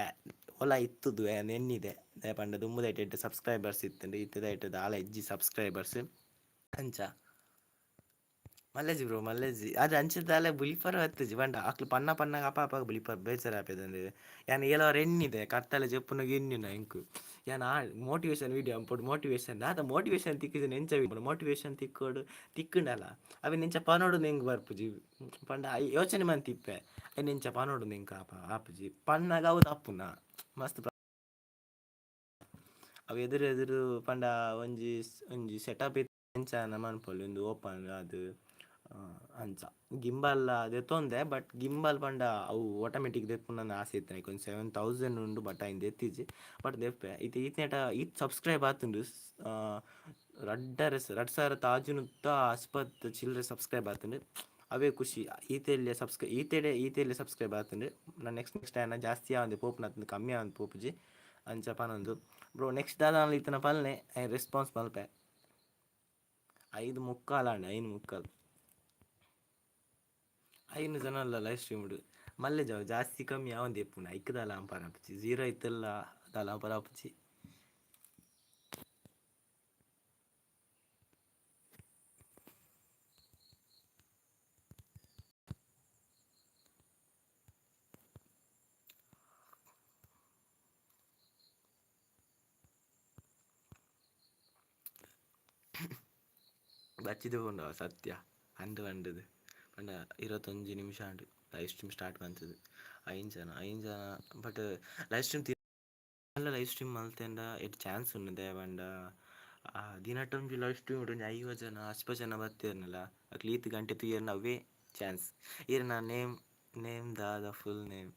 A: ಓಲ ಇತ್ತುದು ಯಾನ್ ಎನ್ನಿದೆ. ದಾಯೆ ಪಂಡ ದುಂಬುದ ಐಟ್ ಸಬ್ಸ್ಕ್ರೈಬರ್ಸ್ ಇತ್ತುಂಡು, ಇತ್ತೆದ ಐಟ್ ದಾಲ ಇಜ್ಜಿ ಸಬ್ಸ್ಕ್ರೈಬರ್ಸ್ ಅಂಚ. ಮಲ್ಲೆಜ್ಜಿ ಬ್ರೋ ಮಲ್ಲೆಜ್ಜಿ. ಆಂಡ ಅಂಚ ದಾಲ ಬುಲಿಪರ ಬತ್ತುಜಿ ಪಂಡ ಅಕ್ಲು ಪನ್ನ ಪನ್ನಾಗ ಅಪ ಅಪಗ ಬುಲಿಪರ ಬೇಜಾರ್ ಆಪೆದಂದು. ಯಾನ್ ಏಲವರ ಎನ್ನಿದೆ ಕತ್ತಲೆ ಜೆಪ್ಪುನಗ ಎನ್ನಿನ ಎಂಕ್ ಯಾನ್ ಆ ಮೋಟಿವೇಶನ್ ವೀಡಿಯೋ ಅಂಪೊಡು ಮೋಟಿವೇಶನ್ ದಾದ ಮೋಟಿವೇಶನ್ ತಿಕ್ಕಿಜಿಂಡ ಎಂಚ ಮೋಟಿವೇಶನ್ ತಿಕ್ಕೊಡು ತಿಕ್ಕುಂಡಲ ಅವೆನ್ ಎಂಚ ಪನೊಡು ಎಂಕ್ ಬರ್ಪುಜಿ. ಪಂಡ ಯೋಚನೆ ಮಂತಿಪ್ಪೆ ಐನ್ ಎಂಚ ಪನೊಡು ಎಂಕ್ ಆಪ ಆಪುಜಿ. ಪನ್ನಾಗ ಅವು ತಪ್ಪುನ ಮಸ್ತ್ ಅವು ಎದುರು ಎದುರು ಪಂಡ ಒಂಜಿ ಒಂಜಿ ಸೆಟಪ್ ಎಂಚ ಮನ್ಪೊಲಿ ಉಂದು ಓಪನ್ ಆದ್ ಅಂಚ ಗಿಂಬಲ್ ದೆತ್ತೊಂದೆ. ಬಟ್ ಗಿಂಬಲ್ ಪಂಡ ಅವು ಆಟೋಮೆಟಿಕ್ ದೆಪ್ಪುನ ಆಸೆ ಇತ್ತು ಐಕ್ ಒಂಜಿ 7000 ಉಂಡು. ಬಟ್ ಐನ್ ದೆತ್ತಿಜಿ, ಬಟ್ ದೆಪ್ಪೆ. ಇತ್ತೆ ಈತ್ನೇಟ ಈತ್ ಸಬ್ಸ್ಕ್ರೈಬ್ ಆತುಂಡು. ರಡ್ಡರೆ ರಡ್ಡ್ ಸಾವಿರದ ಆಜುನೂತ್ತ ಅಸ್ಪತ್ ಚಿಲ್ಲರೆ ಸಬ್ಸ್ಕ್ರೈಬ್ ಆತುಂಡು. ಅವೇ ಖುಷಿ. ಈತೆಲ್ಯ ಸಬ್ಸ್ಕ್ರೈ ಈತೆಡೆ ಈತೆಲ್ಯ ಸಬ್ಸ್ಕ್ರೈಬ್ ಆತುಂಡು. ನಾನು ನೆಕ್ಸ್ಟ್ ನೆಕ್ಸ್ಟ್ ಆಯ್ನ ಜಾಸ್ತಿ ಆವಂದೆ ಪೋಪುನತ್ಂದ್, ಕಮ್ಮಿ ಆವಂದೆ ಪೋಪುಜಿ ಅಂಚ ಪನೊಂದು. ಬ್ರೋ ನೆಕ್ಸ್ಟ್ ದಾದ ಇತ್ತಿನ ಪಲ್ನೆ, ಐನ್ ರೆಸ್ಪಾನ್ಸ್ ಮಲ್ಪೆ. 5:45 ಆಂಡ್, 5:45. ಐನು ಜನ ಅಲ್ಲ ಲೈವ್ ಸ್ಟ್ರೀಮ್ ಮಲ್ಲೆ ಜಾವ ಜಾಸ್ತಿ ಕಮ್ಮಿ ಯಾವಂದೆ ಇಪ್ಪುಂಡು. ಐಕ್ ದಾಲ ಪರಪುಜಿ, ಜೀರೋ ಇತ್ತಲ್ಲ ದಾಲ ಪರಪುಜಿ. ಬಚ್ಚಿದ್ ಪೋಂಡವ ಸತ್ಯ ಅಂದ್ ಪಂಡುದು. ಪಂಡ 21 ನಿಮಿಷ ಆಂಡ್ ಲೈವ್ ಸ್ಟ್ರೀಮ್ ಸ್ಟಾರ್ಟ್ ಮಂತುದು. ಐನ್ ಜನ ಐನ್ ಜನ. ಬಟ್ ಲೈವ್ ಸ್ಟ್ರೀಮ್ ಮಲ್ಲ ಲೈವ್ ಸ್ಟ್ರೀಮ್ ಮಲ್ತೆಂಡ ಎಡ್ ಚಾನ್ಸ್ ಉಂಡು. ದಾಯೆ ಪಂಡ ದಿನಟೊಂಜಿ ಲೈವ್ ಸ್ಟ್ರೀಮ್ ಒಂಜಿ 50 ಜನ ಅಸ್ಪ ಜನ ಬತ್ತೆರ್ನಲ ಅಕ್ಲ್ ಈತ್ ಗಂಟೆ ತೂಯೆರ್ನ ಅವೇ ಚಾನ್ಸ್. ಈರ್ನ ನೇಮ್ ನೇಮ್ ದಾದ ಫುಲ್ ನೇಮ್?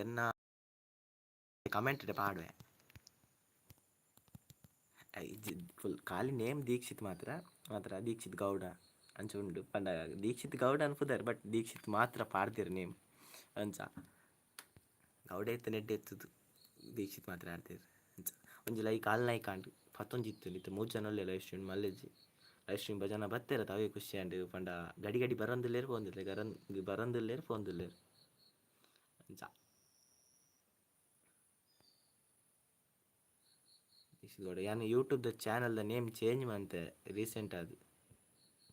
A: ಎನ್ನ ಕಮೆಂಟ್ ಪಾಡುವೆ. ಫುಲ್ ಖಾಲಿ ನೇಮ್ ದೀಕ್ಷಿತ್ ಮಾತ್ರ ಮಾತ್ರ ದೀಕ್ಷಿತ್ ಗೌಡ ಅಂಚ ಉಂಡು. ಪಂಡ ದೀಕ್ಷಿತ್ ಗೌಡ ಅನ್ಪುದಾರ್, ಬಟ್ ದೀಕ್ಷಿತ್ ಮಾತ್ರ ಪಾಡ್ದೆರ್ ನೇಮ್ ಅಂಚ. ಗೌಡ ಇತ್ತೆ ನೆಡ್ಡೆ ಇತ್ತುದು, ದೀಕ್ಷಿತ್ ಮಾತ್ರ ಆಡ್ತೇರ್ ಅಂಚ. ಒಂಜಿ ಲೈಕ್ ಆಲ್ ಲೈಕ್ ಆಂಡ್. ಪತ್ತೊಂಜಿ ಇತ್ತು, ಇತ್ತೆ ಮೂಜಿ ಜನ ಉಲ್ಲೆರ್ ಲೈವ್ ಸ್ಟ್ರೀಮ್. ಮಲ್ಲೆಜ್ಜಿ ಲೈವ್ ಸ್ಟ್ರೀಮ್ ಜನ ಬತ್ತೆರ್ ಅವೇ ಖುಷಿ ಆಂಡ್. ಪಂಡ ಗಡಿ ಗಡಿ ಬರೊಂದುಲ್ಲೆರ್ ಪೋವೊಂದುಲ್ಲೆರ್, ಗರನ್ ಬರೊಂದುಲ್ಲೆರ್ ಪೋವೊಂದುಲ್ಲೆರ್ ಅಂಚ. ದೀಕ್ಷಿತ್ ಗೌಡ ಯಾನ್ ಯೂಟ್ಯೂಬ್ ದ ಚಾನಲ್ ದ ನೇಮ್ ಚೇಂಜ್ ಮಂತೆ ರೀಸೆಂಟ್ ಆದ್.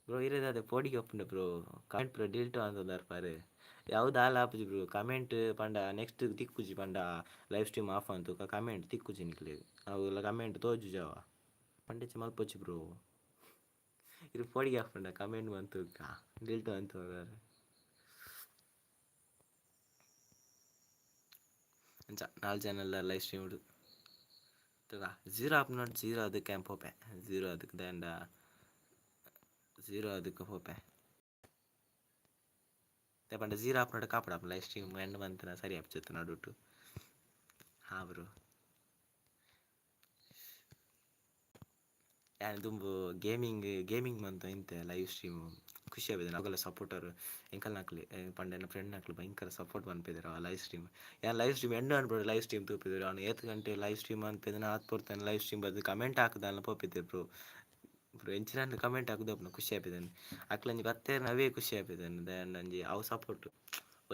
A: ಬ್ರೋ ಇರೆದಾದ ಪೋಡಿಗೆ ಆಪುಂಡ ಬ್ರೋ, ಕಮೆಂಟ್ ಪೂರ ಡಿಲೀಟ್ ಆವೊಂದುಂಡು ಯಾವು ದಾಲ ಆಪುಜಿ ಬ್ರೋ. ಕಮೆಂಟ್ ಪಂಡ ನೆಕ್ಸ್ಟ್ ತಿಕ್ಕುಜಿ. ಪಂಡ ಲೈವ್ ಸ್ಟ್ರೀಮ್ ಆಫ್ ಆಂತು ಕಮೆಂಟ್ ತಿಕ್ಕುಜಿ ನಿಕ್ಲೆಗ್, ಅವುಲ ಕಮೆಂಟ್ ತೋಜುಜವ. ಪಂಡೆಚ ಮಲ್ಪೊಚ್ಚಿ ಬ್ರೋ. ಇರ್ ಪೋಡಿಗೆ ಆಪುಂಡ ಕಮೆಂಟ್ ಮಂತುಕ ಡಿಲೀಟ್ ಮಂತುಂದಾರ್. ಅಂಚ ನಾಲ್ ಜನ ಉಲ್ಲೆರ್ ಲೈವ್ ಸ್ಟ್ರೀಮ್ ಡ್. ತೂಕ ಝೀರೋ ಆಪುನಟ್ ಝೀರೋ ಅದಕ್ಕೆ ಯಾನ್ ಪೋಪೆ ಝೀರೋ ಅದಕ್ಕೆ ದಾಂಡ ಝೀರೋ ಅದಕ್ಕೆ ಪೋಪೆ. ದಾಯೆ ಪಂಡ ಝೀರೋ ಆಪುನಟ ಕಾಪುಡಾಪುಂಡು ಲೈವ್ ಸ್ಟ್ರೀಮ್ ಎಂಡ್ ಮಂತಿನ ಸರಿ ಆಪುಜಿ ನಡುಟು. ಹಾ ಬ್ರೋ. ಯಾನ್ ದುಂಬು ಗೇಮಿಂಗ್ ಗೇಮಿಂಗ್ ಮಂತ ಇಂತೆ ಲೈವ್ ಸ್ಟ್ರೀಮ್ ಖುಷಿ ಆಪುಜಿ ಅಕಲ್ನ ಸಪೋರ್ಟರ್ ಎಂಕಲ್ನಕ್ಲೆ ಪಂಡ ಎನ್ನ ಫ್ರೆಂಡ್ನಕ್ಲು ಭಯಂಕರ ಸಪೋರ್ಟ್ ಮನ್ಪೆದೆರ್ ಆ ಲೈವ್ ಸ್ಟ್ರೀಮ್ ಯಾನ್ ಲೈವ್ ಸ್ಟ್ರೀಮ್ ಎಂಡ್ ಅನ್ಪುಂಡು ಲೈವ್ ಸ್ಟ್ರೀಮ್ ತೂಪೆದೆರ್ ಅವ್ನು ಏತ್ ಗಂಟೆ ಲೈವ್ ಸ್ಟ್ರೀಮ್ ಮನ್ಪೆದೆನ ಆತ್ ಪೊರ್ತುನ ಲೈವ್ ಸ್ಟ್ರೀಮ್ ಬತ್ತ್ ಕಮೆಂಟ್ ಹಾಕ್ದಾನ್ಲ ಪೋಪೆದೆರ್ ಬ್ರೋ ಬ್ರೋ ಎಂಚಿನ ಕಮೆಂಟ್ ಹಾಕುದು ಖುಷಿ ಆಪೆದೆನ್ ಅಕ್ಲೊಂಜಿ ಬತ್ತೆರ್ನ ಅವೇ ಖುಷಿ ಆಪೆದೆನ್ ದಾಯೆಂಡ ಒಂಜಿ ಅವು ಸಪೋರ್ಟ್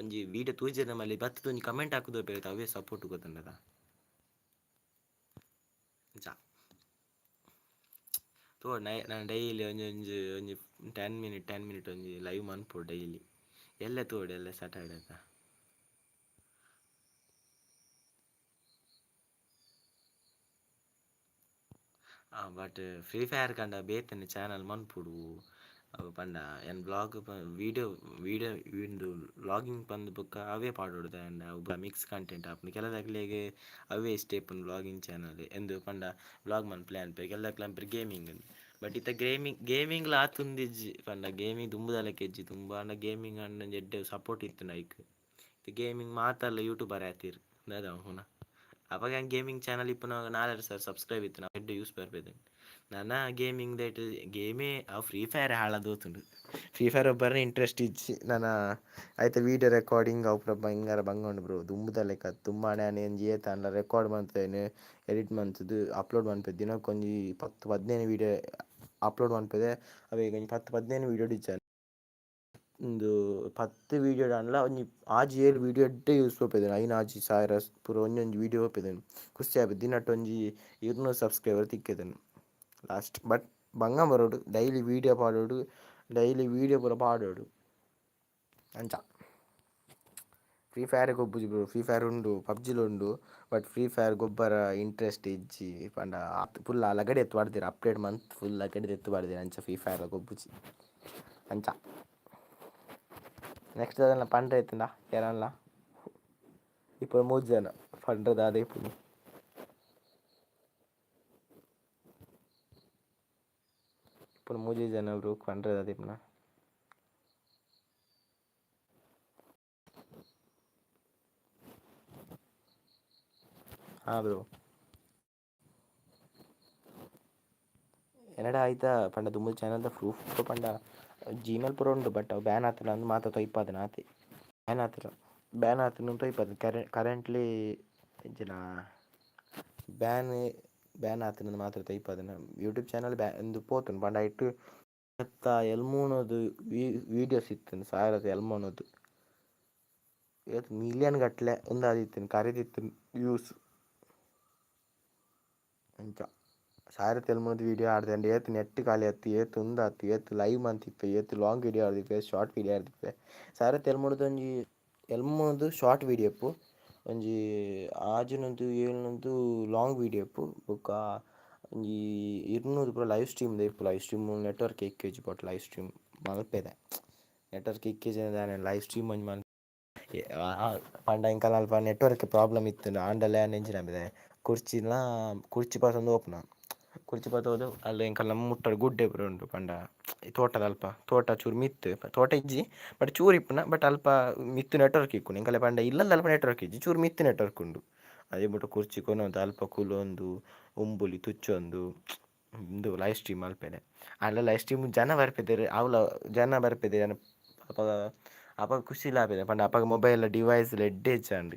A: ಒಂಜಿ ವೀಡಿಯೋ ತೂಜೆರ್ನ ಮಲ್ಲಿ ಬತ್ತುದು ಒಂಜಿ ಕಮೆಂಟ್ ಹಾಕುದು ಪೇರು ಅವೇ ಸಪೋರ್ಟ್ ಗೊತ್ತುಂಡದ ಅಂಚ ತೂವೊಡು ನೈ ಡೈಲಿ ಒಂಜಿ ಒಂಜಿ ಒಂಜಿ ಟೆನ್ ಮಿನಿಟ್ ಟೆನ್ ಮಿನಿಟ್ ಒಂಜಿ ಲೈವ್ ಮನ್ಪೊಡು ಡೈಲಿ ಎಲ್ಲೆ ತೂವೊಡು ಎಲ್ಲೆ ಸ್ಯಾಟರ್ಡೆ ಬಟ್ ಫ್ರೀ ಫೈರ್ ಕಂಡ ಬೇತನೆ ಚಾನಲ್ ಮನ್ಪೊಡು. ಅವು ಪಂಡ ಯಾನ್ ವ್ಲಾಗ್ ವೀಡಿಯೋ ವೀಡಿಯೋ ಉಂದು ವ್ಲಾಗಿಂಗ್ ಪಂದ್ ಬೊಕ್ಕ ಅವೇ ಪಾಡೊಡು ದಾಯೆಂಡ ಅವು ಮಿಕ್ಸ್ ಕಂಟೆಂಟ್ ಆಪುಂಡು ಕೆಲದಕ್ಲೆಗ್ ಅವೇ ಇಷ್ಟ ಇಪ್ಪುಂಡು ವ್ಲಾಗಿಂಗ್ ಚಾನಲ್ ಎಂದು ಪಂಡ ವ್ಲಾಗ್ ಮನ್ಪುಲೆ ಅನ್ಪೆರ್ ಕೆಲದಕ್ಲ್ ಅನ್ಪೆರ್ ಗೇಮಿಂಗ್ ಬಟ್ ಇತ್ತೆ ಗೇಮಿಂಗ್ ಗೇಮಿಂಗ್ಲ ಆತೊಂದಿಜ್ಜಿ ಪಂಡ ಗೇಮಿಂಗ್ ದುಂಬುದಲೆಕ ಇಜ್ಜಿ ದುಂಬು ಆಂಡ ಗೇಮಿಂಗ್ ಆಂಡ ಒಂಜಿ ಎಡ್ಡೆ ಸಪೋರ್ಟ್ ಇತ್ತುಂಡು ಐಕ್ ಇತ್ತೆ ಗೇಮಿಂಗ್ ಮಾತಲ್ಲ ಯೂಟ್ಯೂಬರ್ ಆತೀರ್ ದಾದ ಪುನಃ ಅಪಗ ಯಾನ್ ಗೇಮಿಂಗ್ ಚಾನಲ್ ಇಪ್ಪುನಗ ನಾಲೆರೆ ಸಾವಿರ ಸಬ್ಸ್ಕ್ರೈಬ್ ಇತ್ತು ಎಡ್ಡೆ ಯೂಸ್ ಬರ್ಪೆದ್ಂಡ್ ನನ ಗೇಮಿಂಗ್ ದೈಟ್ ಗೇಮೇ ಅವು ಫ್ರೀ ಫೈರ್ ಹಾಳಾದ್ ಪೋತುಂಡು ಫ್ರೀ ಫೈರ್ ಒಬ್ಬರನೆ ಇಂಟ್ರೆಸ್ಟ್ ಇಜ್ಜಿ ನನ ಐತ ವೀಡಿಯೋ ರೆಕಾರ್ಡಿಂಗ್ ಅವು ಪೂರ ಭಯಂಕರ ಬಂಗ ಉಂಡು ಬ್ರೋ ದುಂಬುದ ಲೆಕ್ಕ ದುಂಬಾಂಡ ಯಾನ್ ಒಂಜಿ ಏತ್ ಆಂಡಲ ರೆಕಾರ್ಡ್ ಮಂತೇನೆ ಎಡಿಟ್ ಮಂತುದು ಅಪ್ಲೋಡ್ ಮನ್ಪೆ ದಿನಕ್ಕೊಂಜಿ ಪತ್ತ್ ಪದಿನೈನ್ ವೀಡಿಯೋ ಅಪ್ಲೋಡ್ ಮನ್ಪೆದೆ ಅವೇಗ್ ಒಂಜಿ ಪತ್ತ್ ಪದಿನೈನ್ ವೀಡಿಯೋ ಇಜ್ಜಾಂಡ್ ಉಂದು ಪತ್ತ್ ವೀಡಿಯೋ ಆಂಡಲ ಒಂಜಿ ಆಜಿ ಏಳ್ ವೀಡಿಯೋ ಎಡ್ಡೆ ಯೂಸ್ ಪೋಪೆದೆರ್ ಐನ್ ಆಜಿ ಸಾವಿರ ಪೂರ ಒಂಜೊಂಜಿ ವೀಡಿಯೋ ಪೋಪೆದೆರ್ ಖುಷಿ ಆಪುಂಡು ದಿನಟ್ ಒಂಜಿ ಇರ್ನೂರು ಸಬ್ಸ್ಕ್ರೈಬರ್ ತಿಕ್ಕೆದೆರ್ ಲಾಸ್ಟ್ ಬಟ್ ಬಂಗ ಬರೊಡು ಡೈಲಿ ವೀಡಿಯೋ ಪಾಡೊಡು ಡೈಲಿ ವೀಡಿಯೋ ಪೂರ ಪಾಡೊಡು ಅಂಚ. ಫ್ರೀ ಫೈರ್ ಗೊಬ್ಬುಜಿ ಬ್ರೋ ಫ್ರೀ ಫೈರ್ ಉಂಡು ಪಬ್ಜಿಲ ಉಂಡು ಬಟ್ ಫ್ರೀ ಫೈರ್ ಗೊಬ್ಬರ ಇಂಟ್ರೆಸ್ಟ್ ಇಜ್ಜಿ ಪಂಡ ಆತ್ ಫುಲ್ ಲಗಡೆ ಎತ್ತು ಪಾಡ್ದೆರ್ ಅಪ್ಡೇಟ್ ಮಂತ್ ಫುಲ್ ಲಗಡೆ ದೆತ್ತ್ ಪಾಡ್ದೆರ್ ಅಂಚ ಫ್ರೀ ಫೈರ್ ಗೊಬ್ಬುಜಿ ಅಂಚ. ನೆಕ್ಸ್ಟ್ ದಾದನ ಪಂಡ್ರೆ ಇತ್ತ್ಂಡ ಏರನ್ಲ ಇಪ್ಪುನ ಮೂಜಿ ಜನ ಪಂಡ್ರೆ ದಾದ ಇಪ್ಪುನಿ. ಇಪ್ಪುನ ಮೂಜಿ ಜನ ಬ್ರೋ ಪಂಡ್ರೆ ದಾದ ಇಪ್ಪುನ. ಹಾ ಬ್ರೋ. ಎನಡ ಆಯ್ತಾ ಪಂಡ ದುಂಬು ಚಾನಲ್ದ ಪ್ರೂಫ್ ಪಂಡ ಜಿಮೇಲ್ ಪೂರ ಉಂಡು ಬಟ್ ಅವು ಬ್ಯಾನ್ ಆತುಂಡ ಅಂದ್ ಮಾತ ತೊಯ್ಪಾದನ ಆತೆ ಬ್ಯಾನ್ ಆತುಂಡ ಬ್ಯಾನ್ ಆತುಂಡ ತೊಯ್ಪಾದ ಕರೆಂಟ್ಲಿ ಇಜ್ಜಿಡ ಬ್ಯಾನ್ ಬ್ಯಾನ್ ಆತುಂಡ ಮಾತ್ರ ತೊಯ್ಪಾದನ ಯೂಟ್ಯೂಬ್ ಚಾನಲ್ ಬ್ಯಾ ಉಂದು ಪೋತುಂಡು ಪಂಡ ಐಟ್ ಎಲ್ಮೂನದು ವೀಡಿಯೋಸ್ ಇತ್ತುಂಡು ಸಾವಿರದ ಎಲ್ಮೂನದು ಏತ್ ಮಿಲಿಯನ್ ಗಟ್ಲೆ ಉಂದಾದಿತ್ತುಂಡು ಕರಿದಿತ್ತುಂಡು ವ್ಯೂಸ್ ಅಂಚ ಸಾವಿರತ್ ಎಲ್ಮೂನದ ವೀಡಿಯೋ ಆಡ್ದಂಡ ಏತ್ ನೆಟ್ ಖಾಲಿ ಆತು ಏತ್ ಉಂದಾತು ಏತ್ ಲೈವ್ ಮಂತಿಪ್ಪೆ ಏತ್ ಲಾಂಗ್ ವೀಡಿಯೋ ಆಡ್ದಿಪ್ಪೆ ಶಾರ್ಟ್ ವೀಡಿಯೋ ಆಡ್ದಿಪ್ಪೆ ಸಾವಿರತ್ ಎಲ್ಮೂನದ ಒಂಜಿ ಎಲ್ಮೂನದು ಶಾರ್ಟ್ ವೀಡಿಯೋ ಇಪ್ಪು ಒಂಜಿ ಆಜಿನೊಂದು ಏಳ್ನೊಂದು ಲಾಂಗ್ ವೀಡಿಯೋ ಇಪ್ಪು ಬೊಕ್ಕ ಒಂಜಿ ಇರ್ನೂದು ಪೂರ ಲೈವ್ ಸ್ಟ್ರೀಮ್ ದ ಇಪ್ಪು ಲೈವ್ ಸ್ಟ್ರೀಮ್ ನೆಟ್ವರ್ಕ್ ಇಕ್ಕಿಜ್ಜಿ ಬಟ್ ಲೈವ್ ಸ್ಟ್ರೀಮ್ ಮಲ್ಪೆದೆ ನೆಟ್ವರ್ಕ್ ಇಕ್ಕಿಜಿ ದಾನೆ ಲೈವ್ ಸ್ಟ್ರೀಮ್ ಒಂಜಿ ಮಲ್ ಪಂಡ ಎಂಕಲ್ನ ಅಲ್ಪ ನೆಟ್ವರ್ಕ್ ಪ್ರಾಬ್ಲಮ್ ಇತ್ತುಂಡು ಆಂಡಲ ಯಾನ್ ಎಂಚಿನ ಮಲ್ಪೆದೆ ಕುರ್ಚಿಲ ಕುರ್ಚಿ ಪತೊಂದು ಪೋಪುನ ಕುರ್ಚಿ ಪತೊಂದು ಅಲ್ಲ ಎಂಕಲ್ನ ಮುಟ್ಟಡ್ ಗುಡ್ಡೆ ಪೂರ ಉಂಡು ಪಂಡ ತೋಟದ ಅಲ್ಪ ತೋಟ ಚೂರು ಮಿತ್ತ್ ತೋಟ ಇಜ್ಜಿ ಬಟ್ ಚೂರು ಇಪ್ಪುನ ಬಟ್ ಅಲ್ಪ ಮಿತ್ತ್ ನೆಟ್ವರ್ಕ್ ಇಕ್ಕುಂಡು ಎಂಕಲೆ ಪಂಡ ಇಲ್ಲದ ಅಲ್ಪ ನೆಟ್ವರ್ಕ್ ಇಜ್ಜಿ ಚೂರು ಮಿತ್ತ್ ನೆಟ್ವರ್ಕ್ ಉಂಡು ಅದೇ ಮುಟ ಕುರ್ಚಿ ಕೊನೊದು ಅಲ್ಪ ಕುಲೊಂದು ಉಂಬುಲಿ ತುಚ್ಚೊಂದು ಉಂದು ಲೈವ್ ಸ್ಟ್ರೀಮ್ ಮಲ್ಪೆರೆ ಆಂಡ ಲೈವ್ ಸ್ಟ್ರೀಮ್ ಜನ ಬರ್ಪೆದೆರ್ ಅವ್ಲ ಜನ ಬರ್ಪೆದೆರ್ ಅಪಗ ಅಪಗ ಖುಷಿಲ ಆಪೆದೆ ಪಂಡ ಅಪಗ ಮೊಬೈಲ್ ಡಿವೈಸ್ ಲ ಎಡ್ಡೆ ಇಜ್ಜಾಂಡ್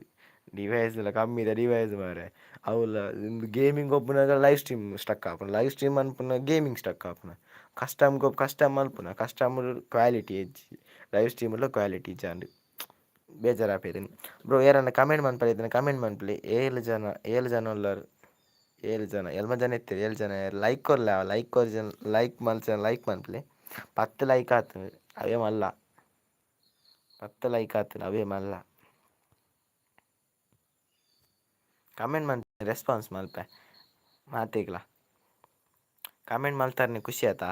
A: ಡಿವೈಸ್ ಲ ಕಮ್ಮಿದ ಡಿವೈಸ್ ಮಾರ್ರೆ ಅವ್ಲ ಉಂದು ಗೇಮಿಂಗ್ ಗೊಬ್ಬುನಗ ಲೈವ್ ಸ್ಟ್ರೀಮ್ ಸ್ಟಕ್ ಆಪುಂಡು ಲೈವ್ ಸ್ಟ್ರೀಮ್ ಮನ್ಪುನ ಗೇಮಿಂಗ್ ಸ್ಟಕ್ ಆಪುನ ಕಸ್ಟಮ್ ಗೊಬ್ಬು ಕಸ್ಟಮ್ ಮನ್ಪುನ ಕಸ್ಟಮ್ ಕ್ವಾಲಿಟಿ ಇಜ್ಜಿ ಲೈವ್ ಸ್ಟ್ರೀಮ್ ಲ ಕ್ವಾಲಿಟಿ ಇಜ್ಜಾಂಡ್ ಬೇಜಾರ್ ಆಪೆರ್ ಬ್ರೋ ಏರನ ಕಮೆಂಟ್ ಮನ್ಪರೆ ಇತ್ತಿನ ಕಮೆಂಟ್ ಮನ್ಪುಲೆ ಏಳು ಜನ ಏಳು ಜನ ಉಲ್ಲರ್ ಏಳು ಜನ ಎಲ್ಮ ಜನ ಇತ್ತೆರ್ ಏಳು ಜನ ಲೈಕ್ ಕೊರ್ಲೆ ಲೈಕ್ ಕೊರ್ಜ ಲೈಕ್ ಮಲ್ಸ ಲೈಕ್ ಮನ್ಪುಲೆ ಪತ್ತ್ ಲೈಕ್ ಆತುಂಡು ಅವೇ ಮಲ್ಲ ಪತ್ತ್ ಲೈಕ್ ಆತುಂಡು ಅವೇ ಮಲ್ಲ ಕಮೆಂಟ್ ಮನ್ಪೆ ರೆಸ್ಪಾನ್ಸ್ ಮಲ್ಪೆ ಮಾತೆಗ್ಲ ಕಮೆಂಟ್ ಮಲ್ತಾರ್ನೆ ಖುಷಿ ಆತಾ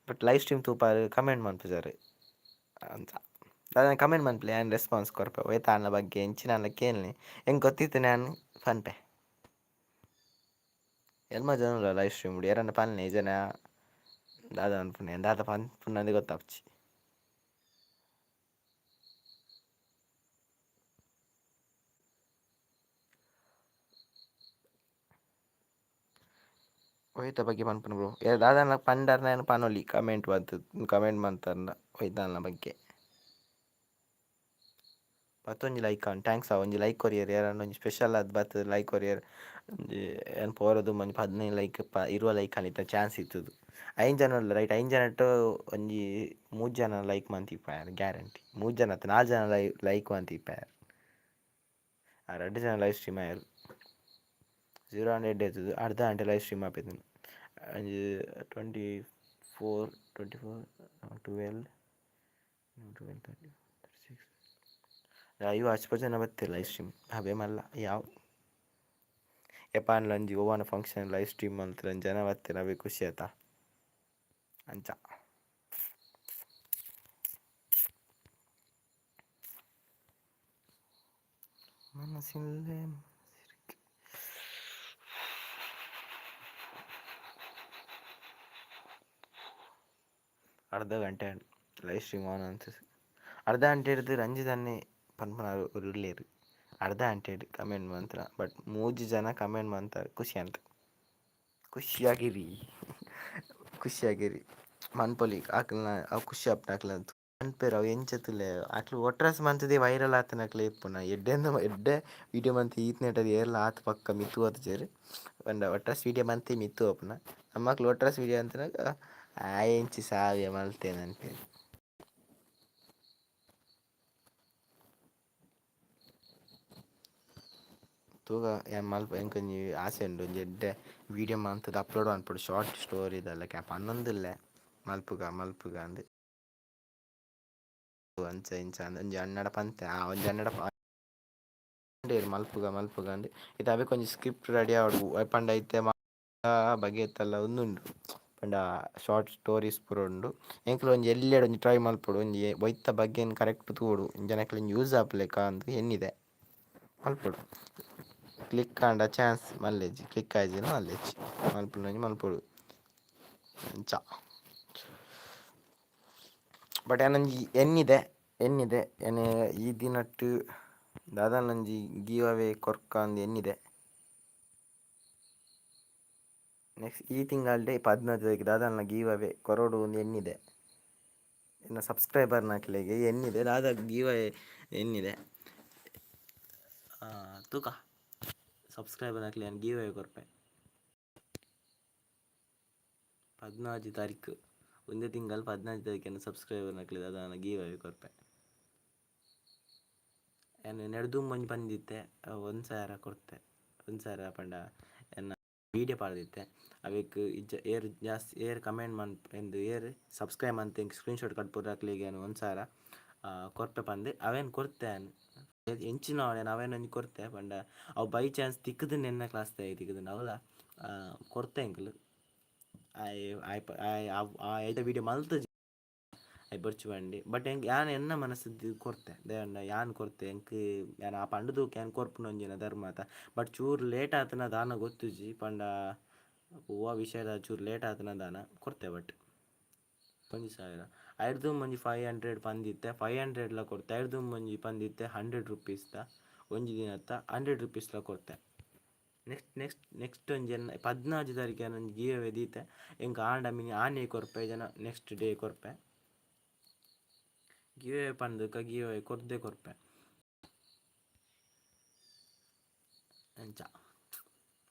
A: ಬಟ್ ಲೈವ್ ಸ್ಟ್ರೀಮ್ ತೂಪಾರ್ ಕಮೆಂಟ್ ಮನ್ಪುಜಾರ್ ಅಂಚ ದಾದನ ಕಮೆಂಟ್ ಮನ್ಪುಲೆ, ಯಾನ್ ರೆಸ್ಪಾನ್ಸ್ ಕೊರ್ಪೆ. ಒಯ್ತಾಂಡ್ಲ ಬಗ್ಗೆ ಎಂಚಿನಾಂಡ್ಲ ಕೇನ್ಲೆ, ಎಂಕ್ ಗೊತ್ತಿತ್ತ್ಂಡ ಯಾನ್ ಪನ್ಪೆ. ಎಲ್ಮ ಜನ ಉಲ್ಲ ಲೈವ್ ಸ್ಟ್ರೀಮ್ ಏರನ್ನ ಪನ್ಲೆ, ಜನ ದಾದ ಪನ್ಪುನೆ, ದಾದ ಪನ್ಪುನಂದ್ ಗೊತ್ತಾಪುಜಿ. ಒಯ್ತ ಬಗ್ಗೆ ಪನ್ಪುನ ಬ್ರೋ? ದಾದನ ಪಂಡರ್ನ ಯಾನ್ ಪನೊಲಿ, ಕಮೆಂಟ್ ಮಂತ್ ಕಮೆಂಟ್ ಮಂತರ್ನ ಒಯ್ತಾಂಡ್ಲ ಬಗ್ಗೆ. ಪತ್ತೊಂಜಿ ಲೈಕ್ ಆಂಡ್, thanks. ಆ ಒಂಜಿ ಲೈಕ್ ಕೊರಿಯರ್ ಏರನ್ನ ಒಂಜಿ ಸ್ಪೆಷಲ್ ಆದ್ ಬತ್ತ್ ಲೈಕ್ ಕೊರಿಯರ್. ಒಂಜಿ ಯಾನ್ ಪೋರದು ಒಂಜಿ 15 ಲೈಕ್, 20 ಲೈಕ್ ಆಂಡ್ ಇತ್ತೆ. ಚಾನ್ಸ್ ಇತ್ತುದು. ಐನ್ ಜನ ಉಲ್ಲ, ರೈಟ್. ಐನ್ ಜನಟ್ ಒಂಜಿ ಮೂಜಿ ಜನ ಲೈಕ್ ಮಂತಿಪ್ಪಾಯೆರ್ ಗ್ಯಾರಂಟಿ. ಮೂಜಿ ಜನ ಅತ್ತ್, ನಾಲ್ ಜನ ಲೈಕ್ ಮಂತಿಪ್ಪಾಯೆರ್. ಆ ರಡ್ಡ್ ಜನ ಲೈವ್ ಸ್ಟ್ರೀಮ್ ಆಯೆರ್. ಜೀರೋ ಹಂಡ್ರೆಡ್ ಇತ್ತುದು, ಅರ್ಧ ಗಂಟೆ ಲೈವ್ ಸ್ಟ್ರೀಮ್ ಆಪೆತುಂಡು. ಒಂಜಿ 24, 24, 12, 12, 30, 36, ಐವ ಅಚ್ಪ ಜನ ಬತ್ತೆರ್ ಲೈವ್ ಸ್ಟ್ರೀಮ್. ಅವೇ ಮಲ್ಲ ಯಾವ್. ಏಪಾಂಡಲ ಒಂಜಿ ಒವ್ವಾಂಡ ಫಂಕ್ಷನ್ ಲೈವ್ ಸ್ಟ್ರೀಮ್ ಮಲ್ತ್ಂಡ ಜನ ಬತ್ತೆರ್, ಅವೇ ಖುಷಿ ಆತ. ಅಂಚ ಮನಸ್ಸಿಲ್ಲೇ. ಅರ್ಧ ಗಂಟೆ ಆಂಡ್ ಲೈವ್ ಸ್ಟ್ರೀಮ್ ಆನ್ ಆಂತ್. ಅರ್ಧ ಗಂಟೆಡ್ದ್ ರಂಜಿತನ್ನೇ ಪನ್ಪುನಾರ್ ಉಲ್ಲೆರ್. ಅರ್ಧ ಗಂಟೆಡ್ ಕಮೆಂಟ್ ಮಂತ್ರ, ಬಟ್ ಮೂಜಿ ಜನ ಕಮೆಂಟ್ ಮಂತರ್, ಖುಷಿ ಆಂಡ್. ಖುಷಿಯಾಗಿರಿ, ಖುಷಿಯಾಗಿರಿ. ಮನ್ಪೊಲಿ ಅಕ್ಲ್ನ ಅವು ಖುಷಿ ಆಪುಂಡು. ಅಕ್ಲ್ನ ಪನ್ಪೆರ್ ಅವು ಎಂಚ ತೂಲೆ, ಅಕ್ಲು ಒಟ್ರಾಸಿ ಮಂತುದೇ ವೈರಲ್ ಆತಿನಕ್ಲೆ ಇಪ್ಪುನ. ಎಡ್ಡೆಂದು ಎಡ್ಡೆ ವೀಡಿಯೋ ಮಂತ್ ಈತ್ನೇಟ ಏರ್ಲ ಆತ್ ಪಕ್ಕ ಮಿತ್ತ್ ಪೋತುಜೆರ್. ಪಂಡ ಒಟ್ರಾಸಿ ವೀಡಿಯೋ ಮಂತೆ ಮಿತ್ತ್ ಪೋಪುನ. ನಮ್ಮಕ್ಲು ಒಟ್ರಾಸಿ ವೀಡಿಯೋ ಮಂತುನಗ ಆಯೆ ಎಂಚಿ ಸಾವಿಯ ಮಲ್ತೆನ್ ಅನ್ಪೆರ್. ತೂಕ, ಯಾನ್ ಮಲ್ಪ, ಎಂಕೊಂಜಿ ಆಸೆ ಉಂಡು, ಒಂಜಿ ಎಡ್ಡೆ ವೀಡಿಯೋ ಮಂತುದು ಅಪ್ಲೋಡ್ ಮನ್ಪೊಡು, ಶಾರ್ಟ್ ಸ್ಟೋರಿದ ಲೆಕ. ಪನೊಂದುಲ್ಲೆ ಮಲ್ಪುಗ ಮಲ್ಪುಗ ಅಂದ್, ಅಂಚ ಇಂಚ ಅಂದ್. ಒಂಜಿ ಅಣ್ಣಡ ಪಂತೆ, ಆ ಒಂಜಿ ಅಣ್ಣಡ ಪಂಡೆರ್ ಮಲ್ಪುಗ ಮಲ್ಪುಗ ಅಂದ್. ಇತ್ತೆ ಅವೆಕ್ ಒಂಜಿ ಸ್ಕ್ರಿಪ್ಟ್ ರೆಡಿ ಆವೊಡು. ಪಂಡ ಇತ್ತೆ ಬಗೆತಲ್ಲ ಉಂದುಂಡು ಪಂಡ ಶಾರ್ಟ್ ಸ್ಟೋರೀಸ್ ಪೂರ ಉಂಡು. ಎಂಕುಲು ಒಂಜಿ ಎಲ್ಯಡ್ ಒಂಜಿ ಟ್ರೈ ಮಲ್ಪೊಡು, ಒಂಜಿ ಒಯ್ತ ಬಗ್ಗೆನ್ ಕರೆಕ್ಟ್ ತೂವೊಡು, ಜನಕ್ಲೆಗ್ ಯೂಸ್ ಆಪುಲೆಕ ಅಂದ್ ಎನ್ನಿದೆ ಮಲ್ಪೊಡು. ಕ್ಲಿಕ್ ಆಂಡ ಚಾನ್ಸ್ ಮಲ್ಲೆಜ್ಜಿ, ಕ್ಲಿಕ್ ಆಯಿಜಿಂಡ ಮಲ್ಲೆಜ್ಜಿ. ಮಲ್ಪುನ ಒಂಜಿ ಮಲ್ಪೊಡು ಅಂಚ. ಬಟ್ ಯಾನೊಂಜಿ ಎನ್ನಿದೆ ಎನ್ನಿದೆ ಯಾನ್ ಈ ದಿನಟ್ ದಾದಾನೊಂಜಿ ಗಿವ್ ಅವೇ ಕೊರ್ಕ ಅಂದ್ ಎನ್ನಿದೆ. ನೆಕ್ಸ್ಟ್ ಈ ತಿಂಗಳ್ಡೆ 14 ತಾರೀಕು ದಾದಾನ ಗಿವ್ ಅವೇ ಕೊರೊಡು ಅಂದ್ ಎನ್ನಿದೆ. ಎನ್ನ ಸಬ್ಸ್ಕ್ರೈಬರ್ ನಕ್ಲೆಗ್ ಎನ್ನಿದೆ, ದಾದ ಗಿವ್ ಅವೇ ಎನ್ನಿದೆ. ತೂಕ, ಸಬ್ಸ್ಕ್ರೈಬರ್ ನಕ್ಲೆ ಯಾನ್ ಗಿವ್ ಅವೇ ಕೊರ್ಪೆ. 14 ತಾರೀಕು, ಒಂದೇ ತಿಂಗಳು 14 ತಾರೀಕು ಎನ್ನ ಸಬ್ಸ್ಕ್ರೈಬರ್ ನಕ್ಲೆ ದಾದಾನ ಗಿವ್ ಅವೇ ಕೊರ್ಪೆ. ಯಾನ್ ನೆಡ್ದುಂಬು ಒಂಜಿ ಪಂದಿತ್ತೆ, 1000 ಕೊರ್ತೆ. 1000 ಪಂಡ ಎನ್ನ ವೀಡಿಯೋ ಪಾಡ್ದಿತ್ತೆ, ಅವೆಕ್ ಇಜ್ಜ ಏರ್ ಜಾಸ್ತಿ ಏರ್ ಕಮೆಂಟ್ ಮನ್ಪ್ ಎಂದ್ ಏರ್ ಸಬ್ಸ್ಕ್ರೈಬ್ ಮಂತ್ ಎಂಕ್ ಸ್ಕ್ರೀನ್ ಶಾಟ್ ಕಡ್ಪುಡ್ರೆ ಅಕ್ಲೆಗ್ ಯಾನ್ 1000 ಕೊರ್ಪೆ ಪಂದ್. ಅವೆನ್ ಕೊರ್ತೆ ಯಾನ್. ಎಂಚಿನ ಯಾನ್ ಅವೆನ್ ಒಂಜಿ ಕೊರ್ತೆ ಪಂಡ ಅವು ಬೈ ಚಾನ್ಸ್ ತಿಕ್ಕುದುಂಡ, ಎನ್ನ ಕ್ಲಾಸ್ ದಾಯೆ ತಿಕ್ಕುದುಂಡ ಅವಲ ಕೊರ್ತೆ ಎಂಕುಲು. ಆಯೆ ಆಯ್ ಆಯ್ ವೀಡಿಯೋ ಮಲ್ತುಜಿ, ಆಯ್ ಬೊರ್ಚಿ ಪಂಡೆ. ಬಟ್ ಎಂಕ್ ಯಾನ್ ಎನ್ನ ಮನಸ್ಸುದು ಕೊರ್ತೆ. ದಾಯೆ ಯಾನ್ ಕೊರ್ತೆ, ಎಂಕ್ ಯಾನ್ ಆ ಪಂಡುದು ಯಾನ್ ಕೊರ್ಪುನ ಒಂಜಿನ ಧರ್ಮ ಅತ. ಬಟ್ ಚೂರು ಲೇಟ್ ಆತುಂಡ ದಾನ ಗೊತ್ತುಜಿ, ಪಂಡ ಒವ್ವಾ ವಿಷಯದ ಚೂರು ಲೇಟ್ ಆತುಂಡ ದಾನ ಕೊರ್ತೆ. ಬಟ್ 1000 ಐರ್ದು ಒಂಜಿ 500 ಪಂದಿತ್ತೆ, 500 ಲ ಕೊರ್ತೆ. ಐರ್ದು ಒಂಜಿ ಪಂದಿತ್ತೆ 100 ರುಪೀಸ್ ದ ಒಂಜಿ ದಿನತ್ತ, 100 ರುಪೀಸ್ ಲ ಕೊರ್ತೆ. ನೆಕ್ಸ್ಟ್ ನೆಕ್ಸ್ಟ್ ನೆಕ್ಸ್ಟ್ ಒಂಜಿ ಎನ್ನ 14 ತಾರೀಕು ಯಾನ್ ಒಂಜಿ ಗಿವ್ ಅವೇ ದೀತೆ. ಎಂಕ್ ಆಂಡ ಮಿನಿ ಆನೆ ಕೊರ್ಪೆ, ಜನ next day ಕೊರ್ಪೆ. Give away ಪಂದುಕ give away ಕೊರ್ದೆ ಕೊರ್ಪೆ ಅಂಚ.